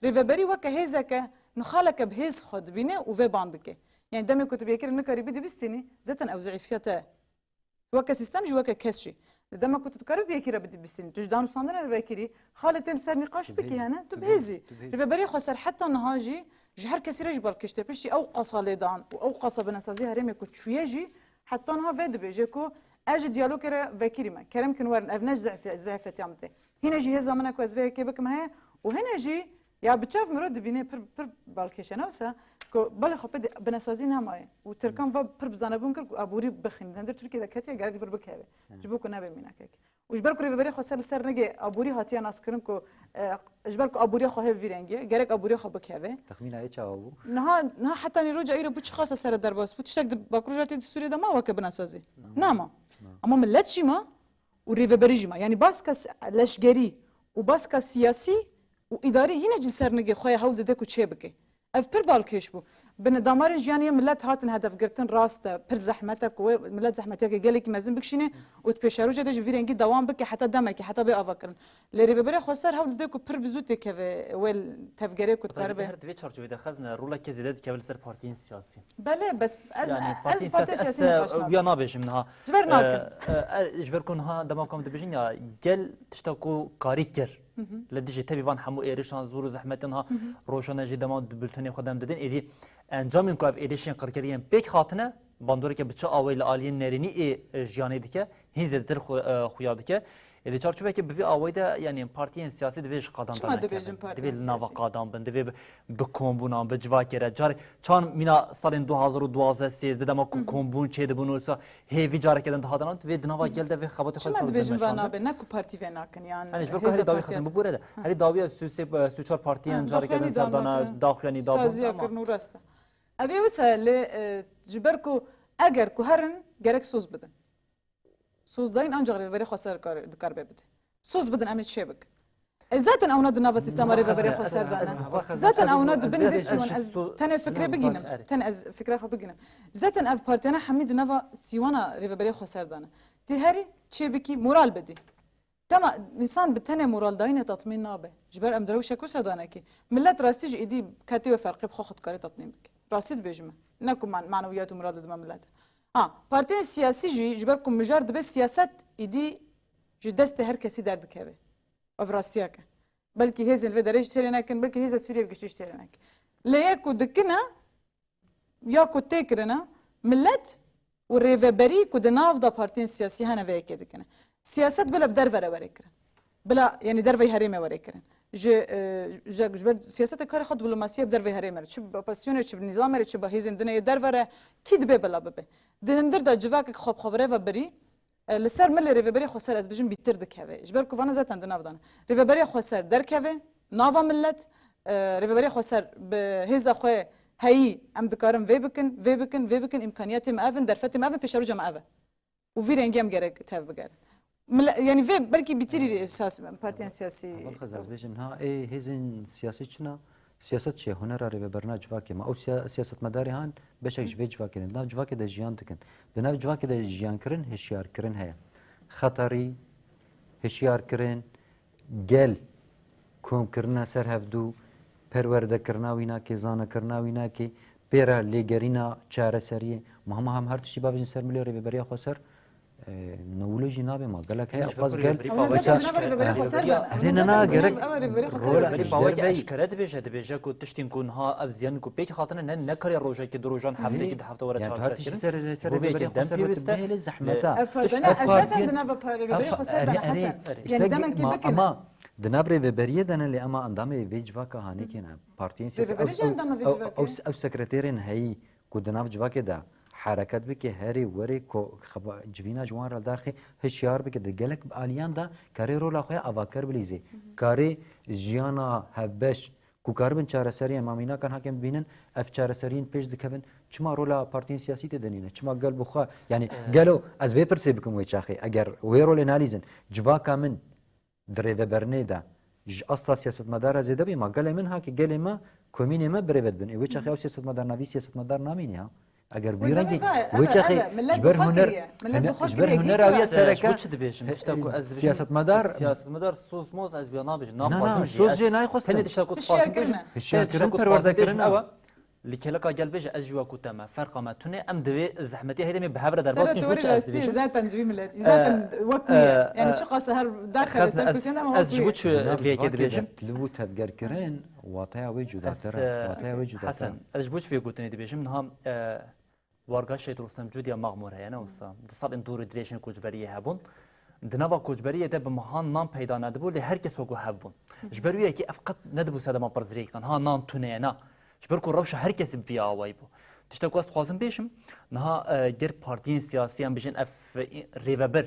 Rêveberî weke hêzeke, nixaleke bi hêz xwe dibîne û vê ban dike. Yanî demê ku tu bi yekî re nikarî bidî bistînî, zaten ew zeîfiya te ye. Weke sîstem jî, weke kes jî. Di dema ku tu dikarî bi yekî re bidî bistînî, tu ji danûstandinê re vekirî, xalê tên li ser nîqaş bikî hene, tu bi hêz î. Rêveberê Xweser heta niha jî ji her kesî re jî balkêş tê. Piştî ew qasa lêdan û ew qasa binesazî herêmê ku çûye jî, heta niha vê dibêje ku ez ji diyalogê re vekirî me. Kerem kin werin, ev ne zehfe-, zehfetiya min tê. Hîne jî hêza min e ku ez vê yekê bikim heye û hîne jî ya bi çav mirov dibîne pir, pir balkêş e. Ne wisa ku belê xwe pê di-, binesazî nemaye û Tirkan va pir bi zanebûn kir ku aborî bixînin. Hundir Tirkiye de ketiye, gerek vir bikeve. Ji bo ku nebe mînakek. Û ji ber ku Rêveberê Xweser li ser nigê aborî hatiye naskirin ku, e, ji ber ku aboriya xwe hê vî rengî ye, gerek aboriya xwe bikeve. Texmîna wê çawa bû? Niha, niha heta nîroca îro bû çiqas e sere derbas bû. Tiştek di Bakur Rojhilatê di Sûriyê de ma weke binesazî? Nama. Nama. Ama millet jî ma û rêveberî jî ma. Yanî baska s-, leşgerî û baska siyasî û îdarî hîne jî ser nigê xwe ya hewl dide ku çê bike. Ev pir balkêş bû. Bine damarên jiyanê yê millet hatin hedefgirtin, rast e. Pir zehmet e ku wê millet zehmetiyeke gelekî mezin bikişîne û di pêşerojê de jî vî rengî dewam bike heta demekê, heta bê avakirin. Lê Rêveberê Xweser hewl dide ku pir bi zû têkeve wê tevgerê ku dikaribe. Her di vê çarçovê de xezne roleke zêde dikeve li ser partiyên siyasî. Belê, bes ez, yanî, ez partiyên partiya siyasî, siyasî ez, nîqaş e, nakim. Wiya nabêjim niha. Ji ber nakim. E, e, e, ji ber ku niha dema ku em dibêjin ya gel tişta ku karî kir. Hı hı. Li dijî tevî van hemû êrişan, zor û zehmetiyan niha, hı hı, rojane jî dema di bultenê xwe dem didin. Êdî encamên ku ev êrişên qirkerî yên pêk hatine, bandoreke bi çi awayî li aliyên nerênî ê, e, jiyanê dike, hîn zêdetir xwe, e, xuya dike. Ê, di çarçoveke bi vî awayî de, yanî partiyên siyasî divê ji qadan dernekin. Çima dibêjin partiyên siyasî? Divê li nava qadan bin, divê bi, bi kombûnan, bi civakê re. Carek çan mîna salên du hazar û duwazdeh sêzdeh dema ku, hı hı, kombûn çêdibûn û wisa hêvî careke din dihatin, divê di nava gel de vê xebatê xwe. Çima dibêjin va nabe, ne ku partî vê nakin, yan. Hani ji ber ku herî dawî xizm bibûre de. Hı. Herî dawiya sî û sê, sî û çar partiyên careke din serdana daxuyanî dabûn. Saziya kirin û rast e. Ev ê wisa lê, e, ji ber ku eger ku herin gerek soz bidin. Sozdayîn ancaq Rêveberê Xweser dikar-, dikaribe bide. Soz bidin, em ê çê bikin. E, zaten ewna di nava sîstema rêveberiya xweser de ne. Zaten ewna di bin vê sîwan, ez tenê fikrê bigînim. Tenê ez fikra xwe bigînim. Zaten ev partiyana hemî di nava sîwana rêveberiya xweser de ne. Tê herî çê bikî, moral bidî. Dema însan bi tenê moraldayînê tatmîn nabe. Ji ber em di rewşek wisa de ne kî. Millet rastî jî êdî ketê wê ferqê bi xwe xwe dikarê tatmîn bike. Rastî dibêjim. Ne ku man-, manewiyat û moral didime milletê. Ha, partiyên siyasî jî ji ber ku mijar dibe siyaset êdî ji destê her kesî derdikeve. Ev rastiyek e. Belkî hêzên vê derê jî têrê nekin, belkî hêza Sûriye bi giştî jî têrê nekin. Lê yek ku dikine, ya ku tê kirine, millet û rêveberî ku di nav de partiyên siyasî hene vê yekê dikine. Siyaset bila bi derve re were kirin. Bila, yanî derveyî herêmê were kirin. Ji, e, ji, ji ber siyasetê karê xwe diplomasiyê bi derveyî herêmê re. Çi bi opozîsyonê re, çi bi nîzamê re, çi bi hêzên din ê derve re, kî dibe bila bibe. Di hundir de civakek xwe bi xwe bi rêveberî, e, li ser milê Rêveberiya Xweser ez bijim bîtir dikeve. Ji ber ku vana zaten di nav de ne. Rêveberiya Xweser derkeve, nava millet, e, Rêveberiya Xweser bi hêza xwe heyî em dikarin vê bikin, vê bikin, vê bikin, îmkaniyetê me ev in, derfetê me ev in, pêşeroja me ev e. Û vî rengî em gerek tev bigerin. Mile-, yanî vê belkî bîtirî siyas-, partiyên siyasî. Heval Xezal, ez bêjim, niha ê hêzên siyasî çi ne? Siyaset çi ye? Hunera rêveberina civakê me. Ew siya-, siyasetmedarê han beşek ji vê civakê ne. Di nav civakê de jiyan dikin. Di nav civakê de jiyankirin, hişyarkirin heye. Xeterî, hişyarkirin, gel komkirina ser hevdû, perwerdekirina wî nake, zanekirina wî nake, pê re lêgerîna çareseriyê. Ma hema hem her tiştî bavêjin ser milê Rêveberiya Xweser, e, newilo jî nabe ma. Gelek heye, ew qas gel. Ew ne zaten nava Rêveberiya Xweser de ne. Erê, ne, ne, gerek. Ew Rêveberiya Xweser de ne. Rêveberiya Bawekî eşkere dibêje, dibêje ku tiştên ku niha ev ziyanên ku pêk hatine, ne, nekariye rojekê, du rojan, heftekî, du hefte were çareserkirin. Bo vê yekê dem pêwîst e. Ev partiyana esasen di nava Rêveberiya Xweser de ne, Hesen. Yanî demekî bikin. Ama di nav rêveberiyê de ne, lê ema endamê vê civaka hanê kê ne. Partiyên siyasî. Rêveberî jî endamê vê civakê. Ew, ew, ew sekreterên heyî ku di nav civakê de hereket bike, herê werê ku xeba-, civîna ji wan re derxê, hişyar bike, di gelek aliyan de karê rola xwe ya avaker bilîzê. Karê jiyana hevbeş ku karibin çareseriyên mamînakan hakim bibînin, ev çareseriyên pêş dikevin. Çima rola partiyên siyasî tê de nîne? Çima gel bi xwe, yanî gelo ez vê pirsê bikim wê çaxê, eger wê rolê nalîzin, civaka min di rêveberinê de ji asta siyasetmedara zêde bî, ma gelê min hake gelê me, komînê me birêve dibin. Ê wê çaxê ew siyasetmedar navî siyasetmedar namîne ya. Eger bi wî rengî wê çaxê ji ber huner, ji ber hunera wî ya sereke, ji bo çi dibêjim? Tişta ku ez dibêjim, siyasetmedar, siyasetmedar soz moz ez wî ya nabêjim. Na, na, naxwazim jî, soz jê nayê xwestin. Tenê tişta ku dixwazim bêjim, hişyarkirin, tenê tişta ku dixwazim bêjim ew e. Li kêleka gel bêje, ez ji we ku te me, ferqa me tune, em di vê zehmetê heyde me bi hev re derbas kin, ji bo çi ez dibêjim? Zaten ji vî miletî, zaten wek wî ye. Yanî çiqas her daxewe ser kursiyên em wek wî ye. Ez ji bo çi vê yekê dibêjim? Li vû tevgerkirin, wataya wê cudatir e. Wataya wê cudatir e. Hesen, ez ji bo çi vê gotinê dibêjim? Niha, e, warga Şehîd Rustem Cudiya Maxmûr heye, ne wisa? Di salên dûr û dirêjên koçberiyê hebûn. Di nava koçberiyê de bi mehan nan peyda nedibû, lê her kes wekî hev bûn. Ji ber wî yekê ev qet nedibû sedema pirsgirêkan. Ha, nan tune ye, na. Ji ber ku rewşa her kesî bi vî awayî bû. Tiştek ku ez dixwazim bêjim, niha, e, ger partiyên siyasî em bijin ev, e, rêvebir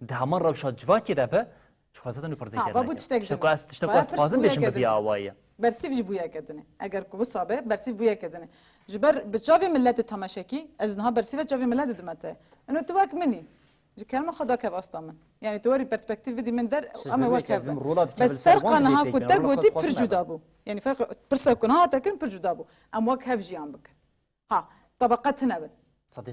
di heman rewşa civakê de be, ji xwe zaten pirsgirêk. Ha, va bû tiştek din. Tiştek ku ez, tiştek ku ez dixwazim bêjim bi vî awayî ye. Bersîv jî bûyeke din e. Eger ku wisa be, bersîv bûyeke din e. Ji ber bi çavê miletê temaşekî, ez niha bersîva çavê miletê dime te. Ino tu wek min î. Ji kerema xwe dakev asta min. Yanî tu werî perspektîf bidî min der, em ê wek hev bin. Bes ferqa niha ku te gotî pir cuda bû. Yanî ferqa pirsa ku niha te kirin pir cuda bû. Em wek hev jiyan bikin. Ha, tebeqe tune bin.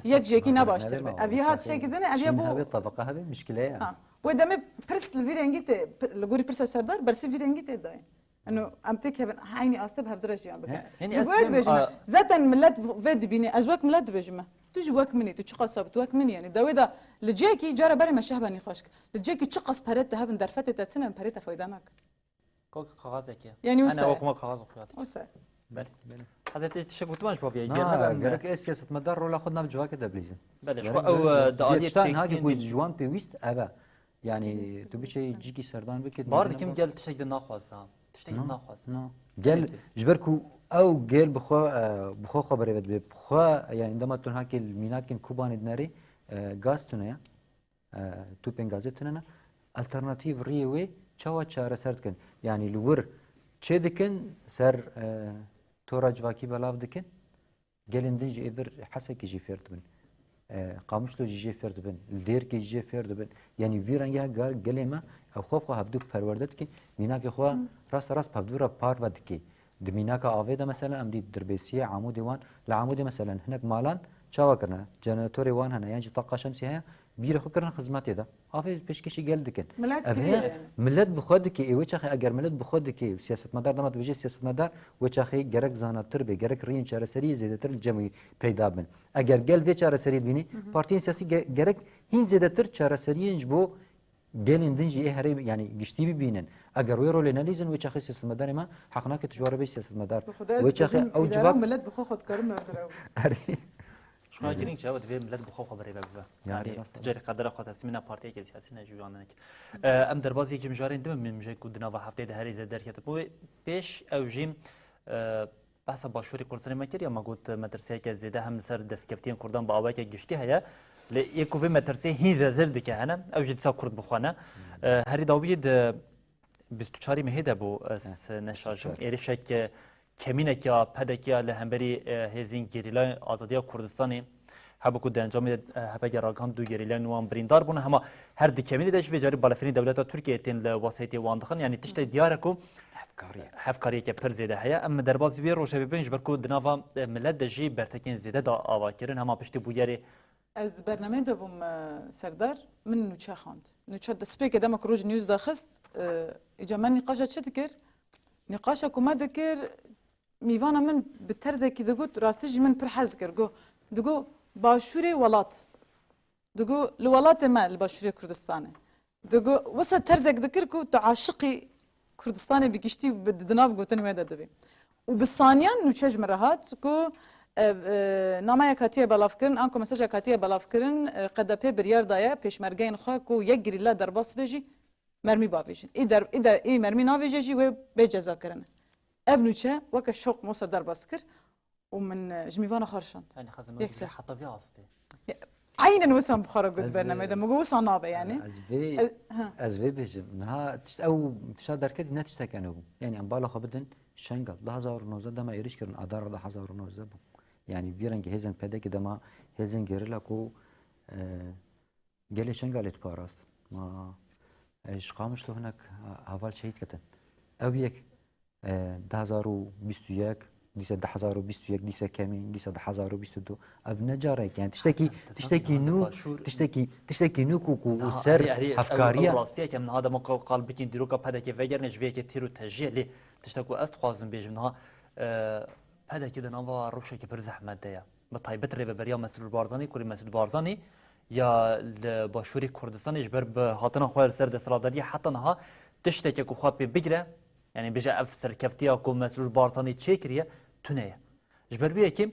Yek ji yekî ne baştir be. Ev ya hat şekî din e, ev ya bû. Tebeqe hebe mişkile ye. Ha. Wê demê pirs li vî rengî tê, pir-, li gorî pirsa Serdar, bersîv vî rengî tê dayê. Eno em têkevin, eynî aste bi hevdira jiyan bikin. Ji bo yek dibêjime. Zaten millet vê dibîne, ez wek millet dibêjime. Tu jî wek min î, tu çiqas sabit wek min î, yanî dawê de li cihekî cara berê me şehba nîxweş kir. Li cihekî çiqas pere te hebin, derfetê te tune, em perê te fayda nakin. Kok kaxazekê. Yanî wisa. Wek ma kaxaz xuya. Wisa. Belê. Belê. Hezretî tişek gotiman ji bo vê. Na, gerek e siyasetmedar rola xwe nav civakê de bilîzin. Belê, ji xwe ew, e, di aliyê têkîn ku ji wan pêwîst ev e. Yanî tu biçe cîkî serdan bike. Bar dikim gel tiştek de naxwaze. Tiştek de naxwaze. Gel, ji ber ku ew gel bi xwe, e, bi xwe xwe birêve dibe. Bi xwe, yanî dema tu niha kê li mînakên Kobanê dinerê, e, gaz tune ya. E, tûpên gazê tune ne. Alternatîf riyê wê çawa çareser dikin? Yanî li wir çê dikin, ser, e, tora civakî belav dikin? Gelên din jî ê vir Hesekê jî fêr dibin. E, Qamişlo jî jê fêr dibin, li Dêrikê jî jê fêr dibin. Yanî vî rengî he ge-, gelê me, ew xwe bi xwe hevdû perwerde dike, mînakê xwe rast rast bi hevdû re parve dike. Di mînaka avê de mesela em dî Dirbêsiyê, Amûdê wan, li Amûdê mesela hinek malan çawa kirine? Jeneretorê wan hene, yan jî taqa şemsî heye, bîrê xwe kirine xizmetê de. Avê pêşkêşî gel dikin. Milet Ev kiriye heye, yani. Milet bi xwe dike, ê wê çaxê eger milet bi xwe dike, siyasetmedar dema dibêje siyasetmedar, wê çaxê gerek zanatir be, gerek riyên çareseriyê zêdetir li cem wî peyda bin. Eger gel vê çareseriyê dibîne, Hı hı. partiyên siyasî ge-, gerek hîn zêdetir çareseriyên ji bo gelên din jî ê herê, yani giştî bibînin. Eger wê rolê nelîzin, wê çaxê siyasetmedarê me heq nake tu ji we re bêj siyasetmedar. Bi Xuda ez Wê çaxê dibêjim, ew îdara civak û milet bi xwe xwe dikarin berdir ew. Erê. Ji xwe girîng çi ew divê milet bi xwe xwe birêve bibe. Yani Yani, rast e. Tu carê qedera xwe teslîmîna partiyekê siyasî ne, ji wan ne. E, em derbazî yekî mijarên din, min mijê ku di nava hefteyê de herî zêde derketibû. Pêş ew jî, e, behsa Başûrê Kurdistanê me kir, ya me got metirsiyeke zêde hem li ser destkeftiyên Kurdan bi awayeke giştî heye. Lê yê ku vê metirsiyê hîn zêdetir dike hene, ew jî dîsa Kurd bi xwe ne. E, herî dawiyê di bîst û çarê mehê de bû, ez Heh, neşajim. bîst û çar. Êrişek, e, kemînek ya P D K ya li hemberî, e, hêzên gerîlayên azadiya Kurdistanê hebû ku di encamê de, e, H P G ragihand du gerîlayên wan birîndar bûn. Hema her di kemînê de jî vê carî balafirînê dewleta Tirkiyeyê tên li wesayîtê wan dixin. Yanî tiştê diyar e ku Hevkariyek. hevkariyeke pir zêde heye. Em derbazî vê rojevê bin ji ber ku di nava, e, milet de jî bertekên zêde da ava kirin. Hema piştî bûyerê Ez di bernameyê de bûm, e, Serdar, min nûçe xwend. Nûçe destpêkê dema ku Roj News daxist, e, îca me nîqaşa çi dikir? Nîqaşa ku me dikir, mîvana min bi terzekî digot, rastî jî min pir hez kir. Got, digot, Başûrê welat. Digot, li welatê me, li Başûrê Kurdistanê. Digo, wisa terzek dikir ku tu aşiqî Kurdistanê bi giştî bi, di nav gotinê wê de dibî. Û bi saniyan nûçe ji min re hat ku, e, e, nameyek hatiye belavkirin, anku mesajek hatiye belavkirin, e, Q D P biryar daye pêşmergeyên xwe ku yek gerîla derbas be jî mermî bavêjin. Î der-, î der-, î mermî navêje jî wê bê cezakirin. Ev nûçe weke şewq mosa derbas kir. û min, e, ji mîvana xwe re şand. Yani, xezim Yek ser. Heta vê astê. Eynen wisa min bi xwe re got Ez, bernameyê de. e, Min got wisa nabe yani. Ez vê, Ez, ha. ez vê bêjim. Niha tişt, ew tişta derketî ne tiştek nû bû. Yani em bala xwe bidin Şengal. Du hazar û nozdeh dema êrîş kirin, Adara du hazar û nozdeh bû. Yani vî rengî hêzên P D K dema hêzên gerîla ku, e, Gelê Şengalê diparast. Ma, e, ji Qamişlo hinek, e, heval şehîd ketin. Ew yek, e, du hazar û bîst û yek, dîse du hazar û bîst û yek, dîse kemîn, dîse du hazar û bîst û du. Ev ne carek, yani tiştekî, Hasan, tu tiştekî sen nû, başûr tiştekî, tiştekî nû ku, ku Daha ser herî, herî, ew, hevkariya. Ew rastiyek em niha dema ku qal bikin dîroka P D K vegerine ji vê yekê tîr û tejî ye. Lê tiştek ku ez dixwazim bêjim niha, e, P D K di nava rewşekî pir zehmet de ye. Bi taybet rêveberiya Mesrûr Barzanî, kurê Mesrûr Barzanî ya li Başûrê Kurdistanê ji ber bi hatina xwe li ser desthilatdariyê heta niha tişteke ku xwe pê bigire, yanî bêje ev serkeftiya ku Mesrûr Barzanî çêkiriye, tune ye. Ji ber vê yekê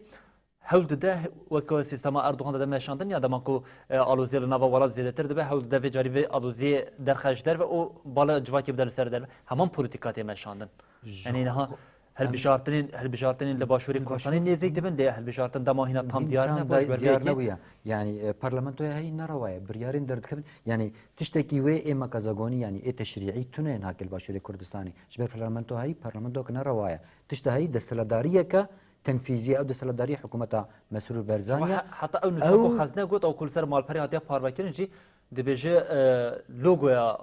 hewl dide weke sîstema Erdogan de meşandin ya dema ku, e, aloziyê li nava welat zêdetir dibe, hewl dide vê carî vê aloziyê derxe ji derve û bala civakê bide li ser derve. Heman polîtîka tê meşandin. Ji Yanî niha xwe- Hilbijartinên, hilbijartinên li Başûrê Kurdistanê nêzîk dibin, lê hilbijartin dema hîna tam diyar nebû, ji ber vê yekê. Yanî, e, parlamentoya heyî nerewa ye, biryarên derdikevin. Yanî, tiştekî wê ê mekazagonî, yanî ê teşrîî tune ye nake li Başûrê Kurdistanê. Ji ber parlamento heyî, parlamentoyek nerewa ye. Tişta heyî desthilatdariyeke tenfîzî ye, ew desthilatdarî hikûmeta Mesrûr Barzanî ye. He-, heta ew nûçe ku Ew xezne got, ew ku li ser malperê hatiye parvekirin jî, Dibêje, e, logoya,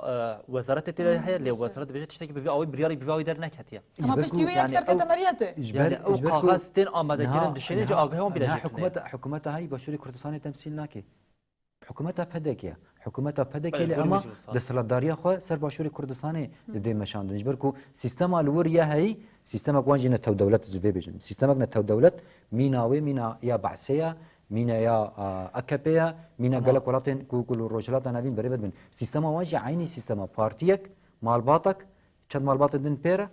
e, wezaretê tê de heye, lê wezaret dibêje tiştekî bi vî awî, biryarek bi vî awî derneketiye. Ji ber Yanî ku ew kaxez tên amadekirin dişêne ji agahê wan bîre jê tune ye. Hikûmeta, hikûmeta heyî Başûrê Kurdistanê temsîl nake. Hikûmeta P D K ye. Hikûmeta P D K Belê, lê gorî ema jî wisa. Desthilatdariya xwe ser Başûrê Kurdistanê didê meşandin. Ji ber ku sîstema li wir ya heyî, sîstemek wan jî netewdewlet, ez vê bêjim. Sîstemek netewdewlet, mîna wê, mîna ya Be'sê ye, mîna ya, a, A K P ye, mîna Ama gelek welatên ku, ku li Rojhilata Navîn berê ve dibin. Sîstema wan jî eynî sîstema. Partiyek, malbatek, çend malbatên din pê re,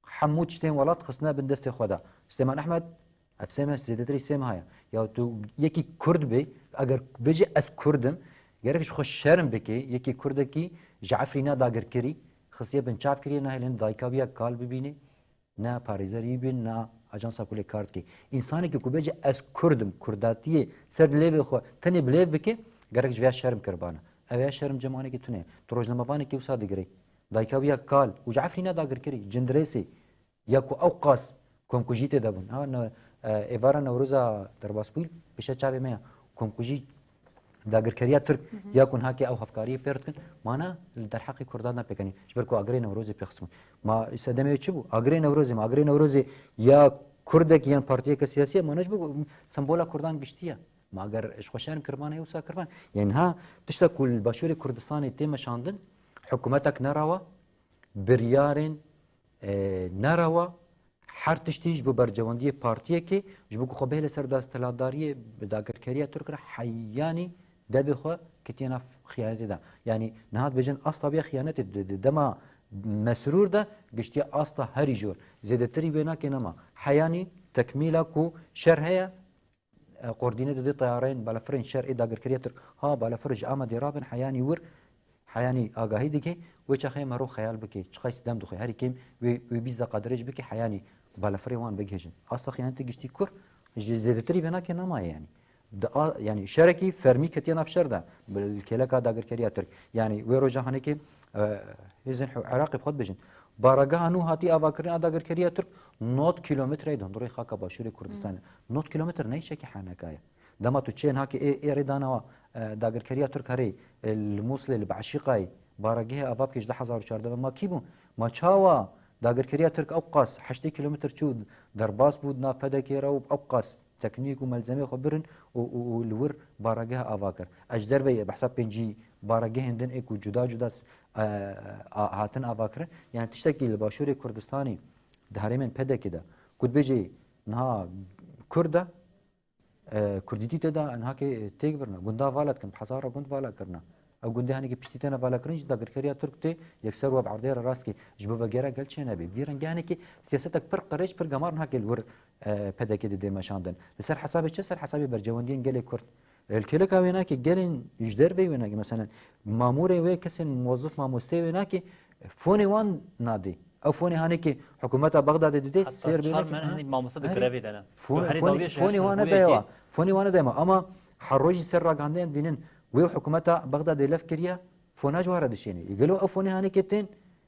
hemû tiştên welat xistine bin destê xwe de. Süleyman Ehmed, ev sêm e, zêdetirî sêm heye. Ya tu yekî Kurd bê, eger bêje ez Kurd im, gerek ji xwe şerm bike, yekî Kurdekî ji Efrîna dagirkirî, xistiye bin çav kiriye, nahêlin dayika wî ya kal bibîne. Ne parêzer yî bin, ne ajansa kulê kar dike. Însanekî ku bêje, "Ez Kurd im", Kurdatiyê ser dilêvê xwe tenê bilêv bike, gerek ji vêya şerm kiribane. Ev ya şerm cem wanekî tune ye. Tu rojnamevanekî wisa digirê. Dayika wî ya kal û ji Efrîne dagirkirî, Cindirêsê, ya ku ew qas komkujî tê de bûn. Ha, ne, e, êvara Newroza derbasbûyî pêşe çavê me ye. komkujî dagirkeriya Tirk ya ku niha ke ew hevkariyê pê re dikin, ma ne li derheqê Kurdan de pêkenî. Ji ber ku agirê Newrozê pê xistin. Ma sedemê wê çi bû? Agirê Newrozê, ma agirê Newrozê ya Kurdek yan partiyeke siyasî ye, ma ne ji bo sembola Kurdan giştî ye. Ma eger ji xwe şerm kiribane, wisa kiribane. Yanî niha tişta ku li Başûrê Kurdistanê tê meşandin, hikûmetek nerewa, biryarên, e, nerewa, her tiştî ji bo bercewendiyê partiyekê, ji bo ku xwe bihêle ser desthilatdariyê, bi dagirkeriya Tirk re heyanî devê xwe ketiye nav xiyanetê de. Yanî niha dibêjin asta bûye xiyanetê di, di dema Mesrûr de giştiye asta herî jor. Zêdetirî wê nake nema. Heyanî tekmîla ku şer heye, e, koordîne dide teyareyên balafirên şer ê dagirkeriya Tirk. Ha, balafir ji Amedê rabin, heyanî wir, heyanî agahî dike, wê çaxê mero xeyal bike, çiqas dem dixwe, herî kêm wê, wê bîst deqa dirêj bike, heyanî balafirê wan bigihêjin. Asta xiyanetê giştî kur, ji zêdetirî vê nake nemaye yanî. Di a, yanî şerekî fermî ketiye nav şer de, bi kêleka dagirkeriya Tirk. Yanî wê roja hanekê, e, hêzên Iraqê bi xwe dibêjin. Barageha nû hatî avakirin a dagirkeriya Tirk nod kîlometreyê di hundirê xaka Başûrê Kurdistanê. Nod kîlometr ne îşekî heneka ye. Dema tu çê niha ke ê, ê rê danawa, e, dagirkeriya Tirk herê, e, li Mûslê, li Beşîqayê, baragehê ava bike ji du hezar û çardeh ve, ma kî bû? Ma çawa dagirkeriya Tirk ew qas heştê kîlometr çû derbas bû di nav P D K'ê re û ew qas teknîk û melzemê xwe birin û, û, û li wir barageha ava kir. Ez ji derveyî behsa pêncî baragehên din ê ku cuda cuda s-, e, a, hatin ava kirin. Yani tiştekî li Başûrê Kurdistanê di herêmên P D K'ê de ku dibêjê niha Kurd e, e, Kurdîtî tê de niha ke têk birine. Gunda vala dikin, bi hezara gund vala kirine. Ew gundê hanekî piştî têne vala kirin jî dagirkeriya Tirk tê yekser we bi erdê re rast kê. Ji bo vegera gel çê nebê. Vî rengê hanekî siyasetek pir qirêj, pir gemar niha ke li wir, e, P D K didê meşandin. Li ser hesabê çi? Ser hesabê bercewendiyên gelê Kurd. Li kêleka wê nake gelên ji derveyî wê nake. Meselen, mamûrê wê kesên muwezif mamosteyê wê nake, fonê wan nadê. Ew fonê hanekê hikûmeta Bexdadê didê, Heta sêr çar bêne meh ke, hinî mamoste di herî grevê de ne. Fon-, Û herî fonê, dawiyê fonê şaşin wan ji bo yekê. Nedayewa. Fonê wan nedayewa. Ama her rojî ser ragihandeyên dibînin, wê hikûmeta Bexdadê lef kiriye, fona ji wan re dişêne. Îgelo ew fonê hanekê tên,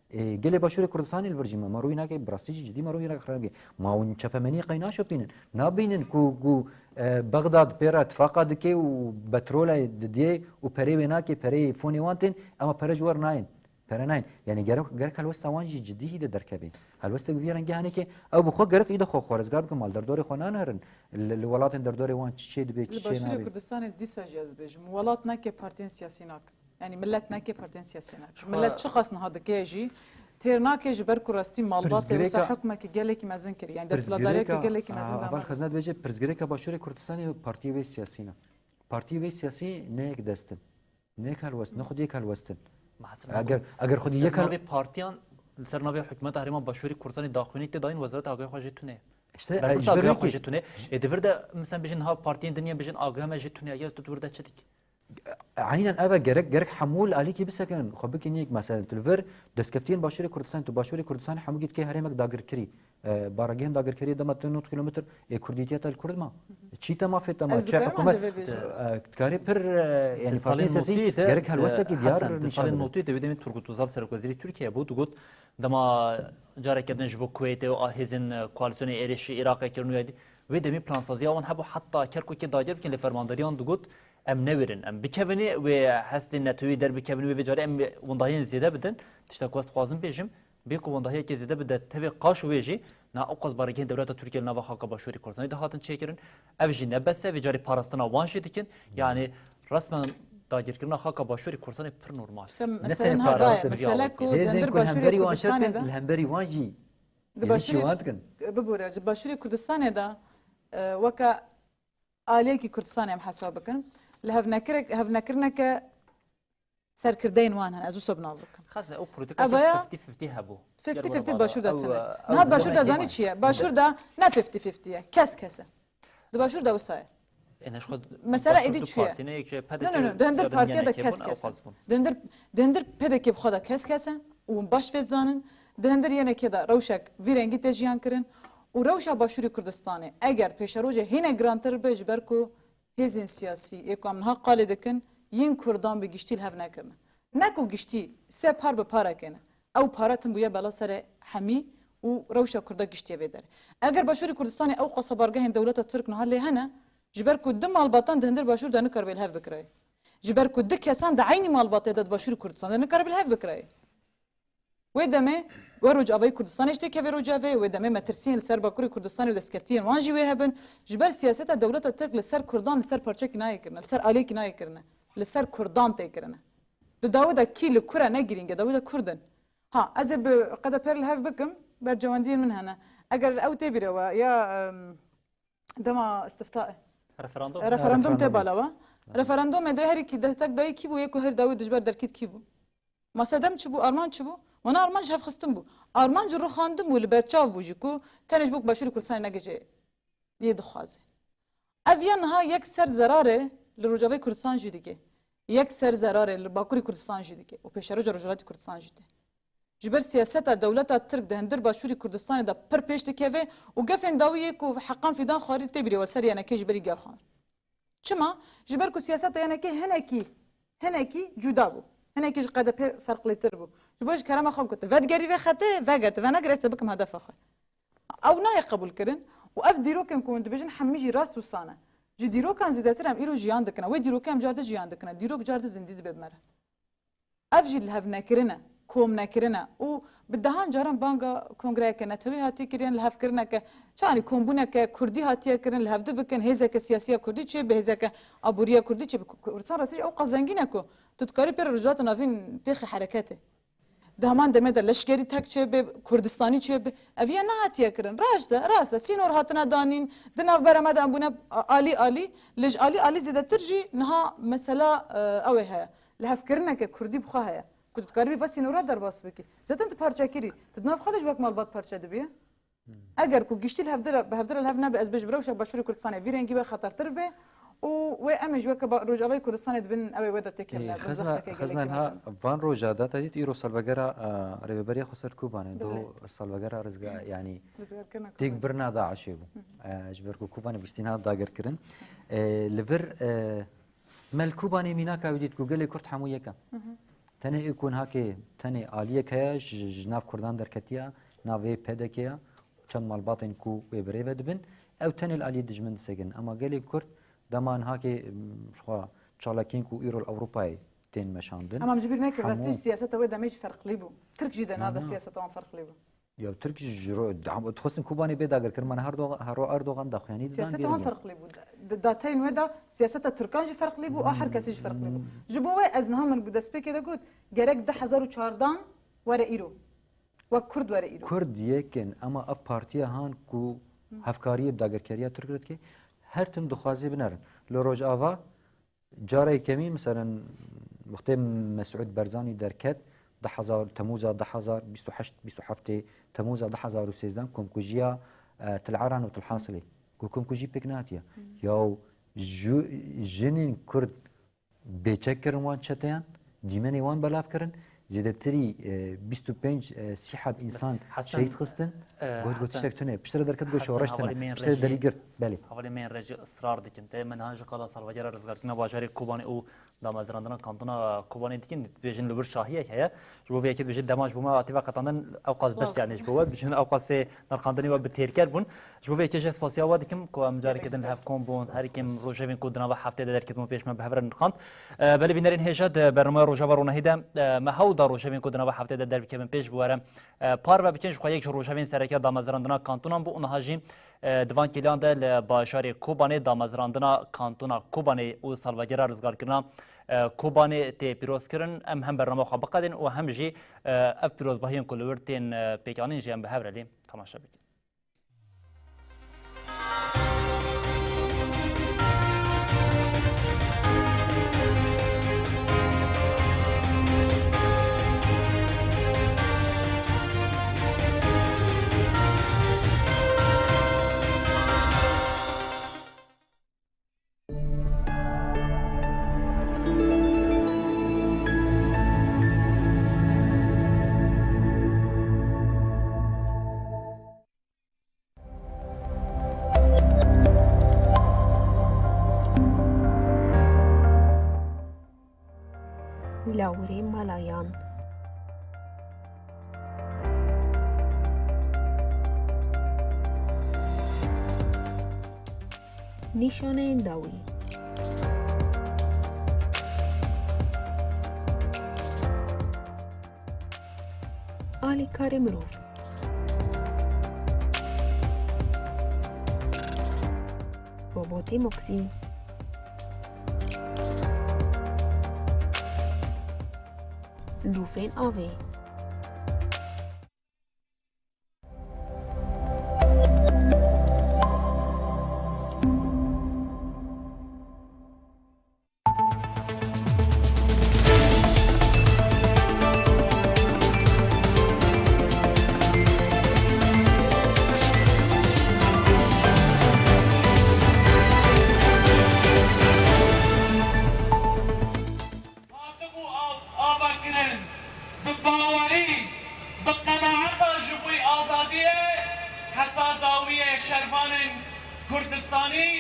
e, gelê Başûrê Kurdistanê li vir jî me, me rûyî nake, bi rastî jî cidî me rûyî nake xirab ke. Ma hûn çepemeniye qey naşopînin. Nabînin ku, ku, e, Bexdad pê re tifaqa dike û petrolê didiyê û perê wê nake, pereyê fonê wan tên, ema pere ji wer nayên. Pere nayên. Yani gerek, gerek helwesta wan jî cidî hî de derkevê. Helwestek vî rengî hene ke ew bi xwe gerek î de xwe xwarizgar bikin, mal derdorê xwe nanerin. Li, li welatên derdorê wan çi çê dibê, çi Li çê Başûrê nabê. Kurdistanê dîsa jî ez dibêjim, welat nake partiyên siyasî nake. Yani millet nake partiyên siyasî nake. Ji xwe Millet çiqas niha dike jî têr nake ji ber ku rastî malbatê wisa Pirsgirêka hukmekî gelekî mezin kiriye. Yani desthilatdariyeke Pirsgirêka, gelekî mezin a, heval dama. Xeznet bêje, pirsgirêka Başûrê Kurdistanê partiyê wê siyasî ne. Partiyê wê siyasî ne yek dest in. Ne yek helwest, ne xwedî yek helwest in. Ma hesab Eger, nako. eger xwedî Li ser yek hel- navê partiyan, li ser navê hikûmeta Herêma Başûrê Kurdistanê daxuyaniyek tê dayîn, Wezareta Agahiyê xwe jê tune. İşte, e, Berpirsa ji ber agaya wê xwe ki jê tune. Ê di vir de, mesela, bêjin niha partiyên din yên bêjin agahiya me jê tune. Ya tu di vir de çi dikî? Aynen ev e, gerek, gerek hemû li alîkî bisekinin. Xwe bikin yek, mesela, tu li vir destkeftiyên Başûrê Kurdistanê, tu Başûrê Kurdistanê hemû gî dikê herêmek dagirkirî. E, baragehên dagirkeriyê dema tu nod kilometr, ê, kurdîtiya te li kurd ma. Çî te mafê te ma, Ez çi dikarim hikûmet, ancî vê bêjim? e, dikarê pir, e, yani Di salên partiyên siyasî notî de, gerek e, helwestekî diyar Hesen, di salên nîşan bide. Notî de wê demê Turgut Özal serokwezîrê Tirkiye bû, digot, dema careke din ji bo Kuweytê û a hêzên, e, koalîsyonê êrişî Iraqê kirin û ya dî, wê demê plansaziya wan hebû heta Kerkûkê dagir bikin, lê fermandariyan digot, em newêrin, em bikevin ê, wê hestên netewî derbikevin, wê vê carê em wendahiyên zêde bidin. Tişta ku ez dixwazim bêjim, bê ku wendahiyeke zêde bide tevê qaş û wê jî, niha ew qas baregehên dewleta Tirkiye li nava xaka Başûrê Kurdistanê de hatin çêkirin. Ev jî ne bes e, vê carê parastina wan jî dikin. Yani resmen dagirkirina xaka Başûrê Kurdistanê pir normal. İşte Ne mesele tenê niha va ye. parastin. Mesele ku di Hêzên hindir ku li Başûrê hemberî wan şer Kurdistanê dikin, de. li hemberî wan jî Di êrişî Başûrê wan dikin. Bibûre, di Başûrê Kurdistanê de, e, weke aliyekî Kurdistanê em hesab bikin. Li hevnekirek-, hevnekirineke serkirdeyên wan hene. Ez wisa bi nav bikim. Xezne, ew polîtika Ev ki ya fifty fifty hebû. fifty fifty Başûr de tune. Niha Başûr de zanî çi ye? Başûr de ne fifty fifty ye. Kes kes e. Di Başûr de wisa ye. Ê, ne ji xwe Mesele Başûr êdî du çi ye? partî ne yek ji No, no, no. P D K Di hindir ya partiya de diniyekê kes bûn, kes ew e. qas bûn. Di hindir, di hindir P D K bi xwe de kes kes e. Û baş vê dizanin. Di hindir yenekê de rewşek vî rengî tê jiyan kirin. Û rewşa Başûrê Kurdistanê eger pêşerojê hîne girantir be ji ber ku hêzên siyasî ê ku em niha qalê dikin, yên Kurdan bi giştî li hev nekirine. Ne ku giştî sê par bi pareke ne. Ew pare tim bûye bela serê hemî û rewşa Kurda giştiye vê derê. Eger Başûrê Kurdistanê ew qasa bargehên dewleta Tirk niha lê hene, Ji ber ku du malbatan di hundir başûr de nikaribe li hev bikirayê. Ji ber ku du kesan di eynî malbatê de di başûrê Kurdistanê de nikaribe li hev bikirayê. Wê demê we Rojavayê Kurdistanê ji têkevê Rojavê, wê demê metirsiyên li ser Bakurê Kurdistanê û destkeftiyên wan jî wê hebin. Ji ber siyaseta dewleta Tirk li ser Kurdan, li ser parçekî nayê kirine, li ser aliyekî nayê kirine. Li ser Kurdan tê kirine. Di dawî de kî li kur e ne girîng e, dawî de Kurd in. Ha, ez ê bi qedepêr li hev bikim, bercewendiyên min hene. Eger ew tê bîra we ya, em, dema istifta e. Referandum. Referandum tê bala we. Referandumê de herî kî destek dayî kî bû, yê ku her dawî dijber derkît kî bû? Masedem çi bû? Armanc çi bû? Wana armanc hevxistin bû. Armanc rûxandin bû, li ber çav bû jî ku tenê ji bo ku Başûrê Kurdistanê negihîje yê dixwaze. Ev ya niha yek ser zerarê li Rojavayê Kurdistan jî dike. Yek ser zerarê li Bakurê Kurdistan jî dike û pêşeroja Rojhilatê Kurdistan jî tê. Ji ber siyaseta dewleta Tirk di hundir Başûrê Kurdistanê de pir pêş dikeve û gefên dawî yê ku Heqan Fîdan xwarî tê bîrê we li ser Y N K ji berî gel xwar. Çima? Ji ber ku siyaseta Y N K hinekî, hinekî cuda bû. Hinekî ji K D P ferqlîtir bû. Ji bo ji kerema xwe gotin, vedigerî vê xetê, veger, tu venegerî ez te bikim hedefa xwe. Ew nayê qebûl kirin û ev dîrokên ku hûn dibêjin hemî jî rast wisa ne. Ji dîrokan zêdetir em îro jiyan dikine. Wê dîrokê em car di jiyan dikine. Dîrok car di zindî dibe bi me re. Ev jî lihevnekirine, komnekirine û bi dehan caran banga kongreyeke netewî hatiye kirin, lihevkirineke, çanî kombûneke kurdî hatiye kirin, li hevdu bikin, hêzeke siyasî ya kurdî çêbe, hêzeke aboriya kurdî çêbe. Ku-, Kurdistan rastî jî ewqas zengîn e ku tu dikarî pê re Rojhilata Navîn têxî hereketê. Di heman demê de leşkerî tek çêbe, Kurdistanî çêbe. Ev ya nehatiye kirin. Raşt e, rast e. Sînor hatine danîn, di navbera me de em bûne a-, alî alî. Lê ji alî alî zêdetir jî niha mesela, e, ew ê heye. Lihevkirineke kurdî bi xwe heye. Ku tu dikarî vê sînora derbas bikî. Zaten tu parçekirî. Tu di nav xwe de ji wek malbat parçe dibî. Eger ku giştî li hevdira, bi hevdira li hev nebe, ez bêjim rewşa Başûrê Kurdistanê vî rengî wê xetertir be û wê em ê ji weke ba-, Rojavayê Kurdistanê dibin ew ê wê de têkevine. Ê, xezna, xezna niha van roja de te dît îro salvegera, e, Rêveberiya Xweser Kobanê, do salvegera rizga-, yanî têk birina DAIŞê bû. E, ji ber ku Kobanê bistî niha dagirkirin. E, li vir, e, me li Kobanê mînaka wî dît ku gelê Kurd hemû yek e. Tenê ê ku niha ke tenê aliyek heye, ji, ji nav Kurdan derketiye, navê P D K ye, çend malbatên ku wê bi rê ve dibin, ew tenê li aliyê dijmin disekin. Ema gelê Kurd dema niha ke, em, ji xwe çalakiyên ku îro li Ewropayê tên meşandin. Em, em ji bîr nekin, rastî jî siyaseta wê demê jî ferqlî bû. Tirk jî de nav de siyaseta wan ferqlî bû. Ya Tirk ji ro-, da-, dixwestin Kobanê bê dagirkirin, me her do-, her ro Erdogan daxuyanî didan. Siyaseta wan ferqlî bû. Di dateyên wê de siyaseta Tirkan jî ferqlî bû, a her kesî jî ferqlî bû. Ji bo wê ez niha min bi destpêkê de got, gerek du hezar û çardan were îro. Wek Kurd were îro. Kurd yek in, ema ev partiya han ku hevkariyê bi dagirkeriya Tirk re dike, her tim dixwaze binerin. Li Rojava Cara yekemîn, meselen, wextê Mesûd Barzanî derket, du hezar, Temûza du hezar, bîst û heşt, bîst û heftê Temûza du hezar û sêzdeh komkujiya, e, Til Eran û Til Hasilê. Ku komkujî pêk nehatiye. Yaw ju-, jinên Kurd bêçek kirin wan çeteyan, dîmenê wan belav kirin, zêdetirî, e, bîst û pênc, e, sî heb însan şehîd xistin. E, got, got tiştek tune. Piştre derket got şoreş tune. Piştre derî girt. Belê. Hevalê me yên rejî israr dikin. Te me niha ji qala salvegera rizgarkirina bajarê Kobanê û damezrandina kantona Kobanê dikin. Dibêjin li wir şahiyek heye. Ji bo vê yekê dibêjin dema ji bo me hatî veqetandin, ew qas bes, yanî ji bo we dibêjin ew qasê nirxandinê we bi têrker bûn. Ji bo vê yekê jî ez spasiya we dikim ku em carekê din li hev kom bûn. Herî kêm rojevên ku di nava heftê de derketibûn pêş me bi hev re nirxand. E, belê bînerên hêja, di bernameya Rojava Ronahî de, e, me hewl da rojevên ku di nava heftê de derbikevin pêş bi we re, e, parve bikin. Ji xwe yek ji rojevên sereke damezrandina kantonan bû û niha jî, e, di van kêliyan de li bajarê Kobanê damezrandina kantona Kobanê û salvegera rizgarkirina, e, Kobanê tê pîrozkirin. Em hem bernama xwe biqedên û hem jî, e, ev pîrozbahiyên ku li wir tên, e, pêkanîn jî em bi hev re lê temaşe bikin. Lawirê Malayan. Nîşaneyên dawî. Alîkarê mirov. Robotê moksî. Lûfên avê. Hatibû av-, avakirin, bi bawerî, bi qenaeta ji bo azadiyê heta dawiyê şervanên Kurdistanî,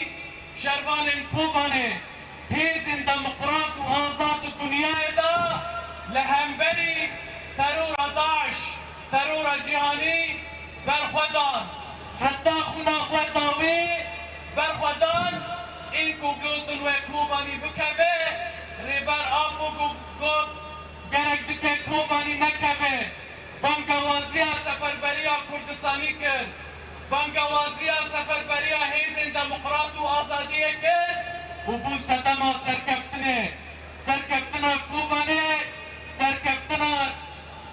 şervanên Kobanê, hêzên demokrat û azad di dinyayê de li hemberî terora DAIŞ, terora cîhanî berxwedan. Heta xwina xwe dawî berxwedan, ên ku gotin we Kobanî bikeve, Rêber Apo got, got, gerek dike Kobanî nekeve. Bangewaziya Seferberiya Kurdistanî kir. Bangewaziya Seferberiya Hêzên Demokrat û Azadiyê kir û bû sedema serkeftinê.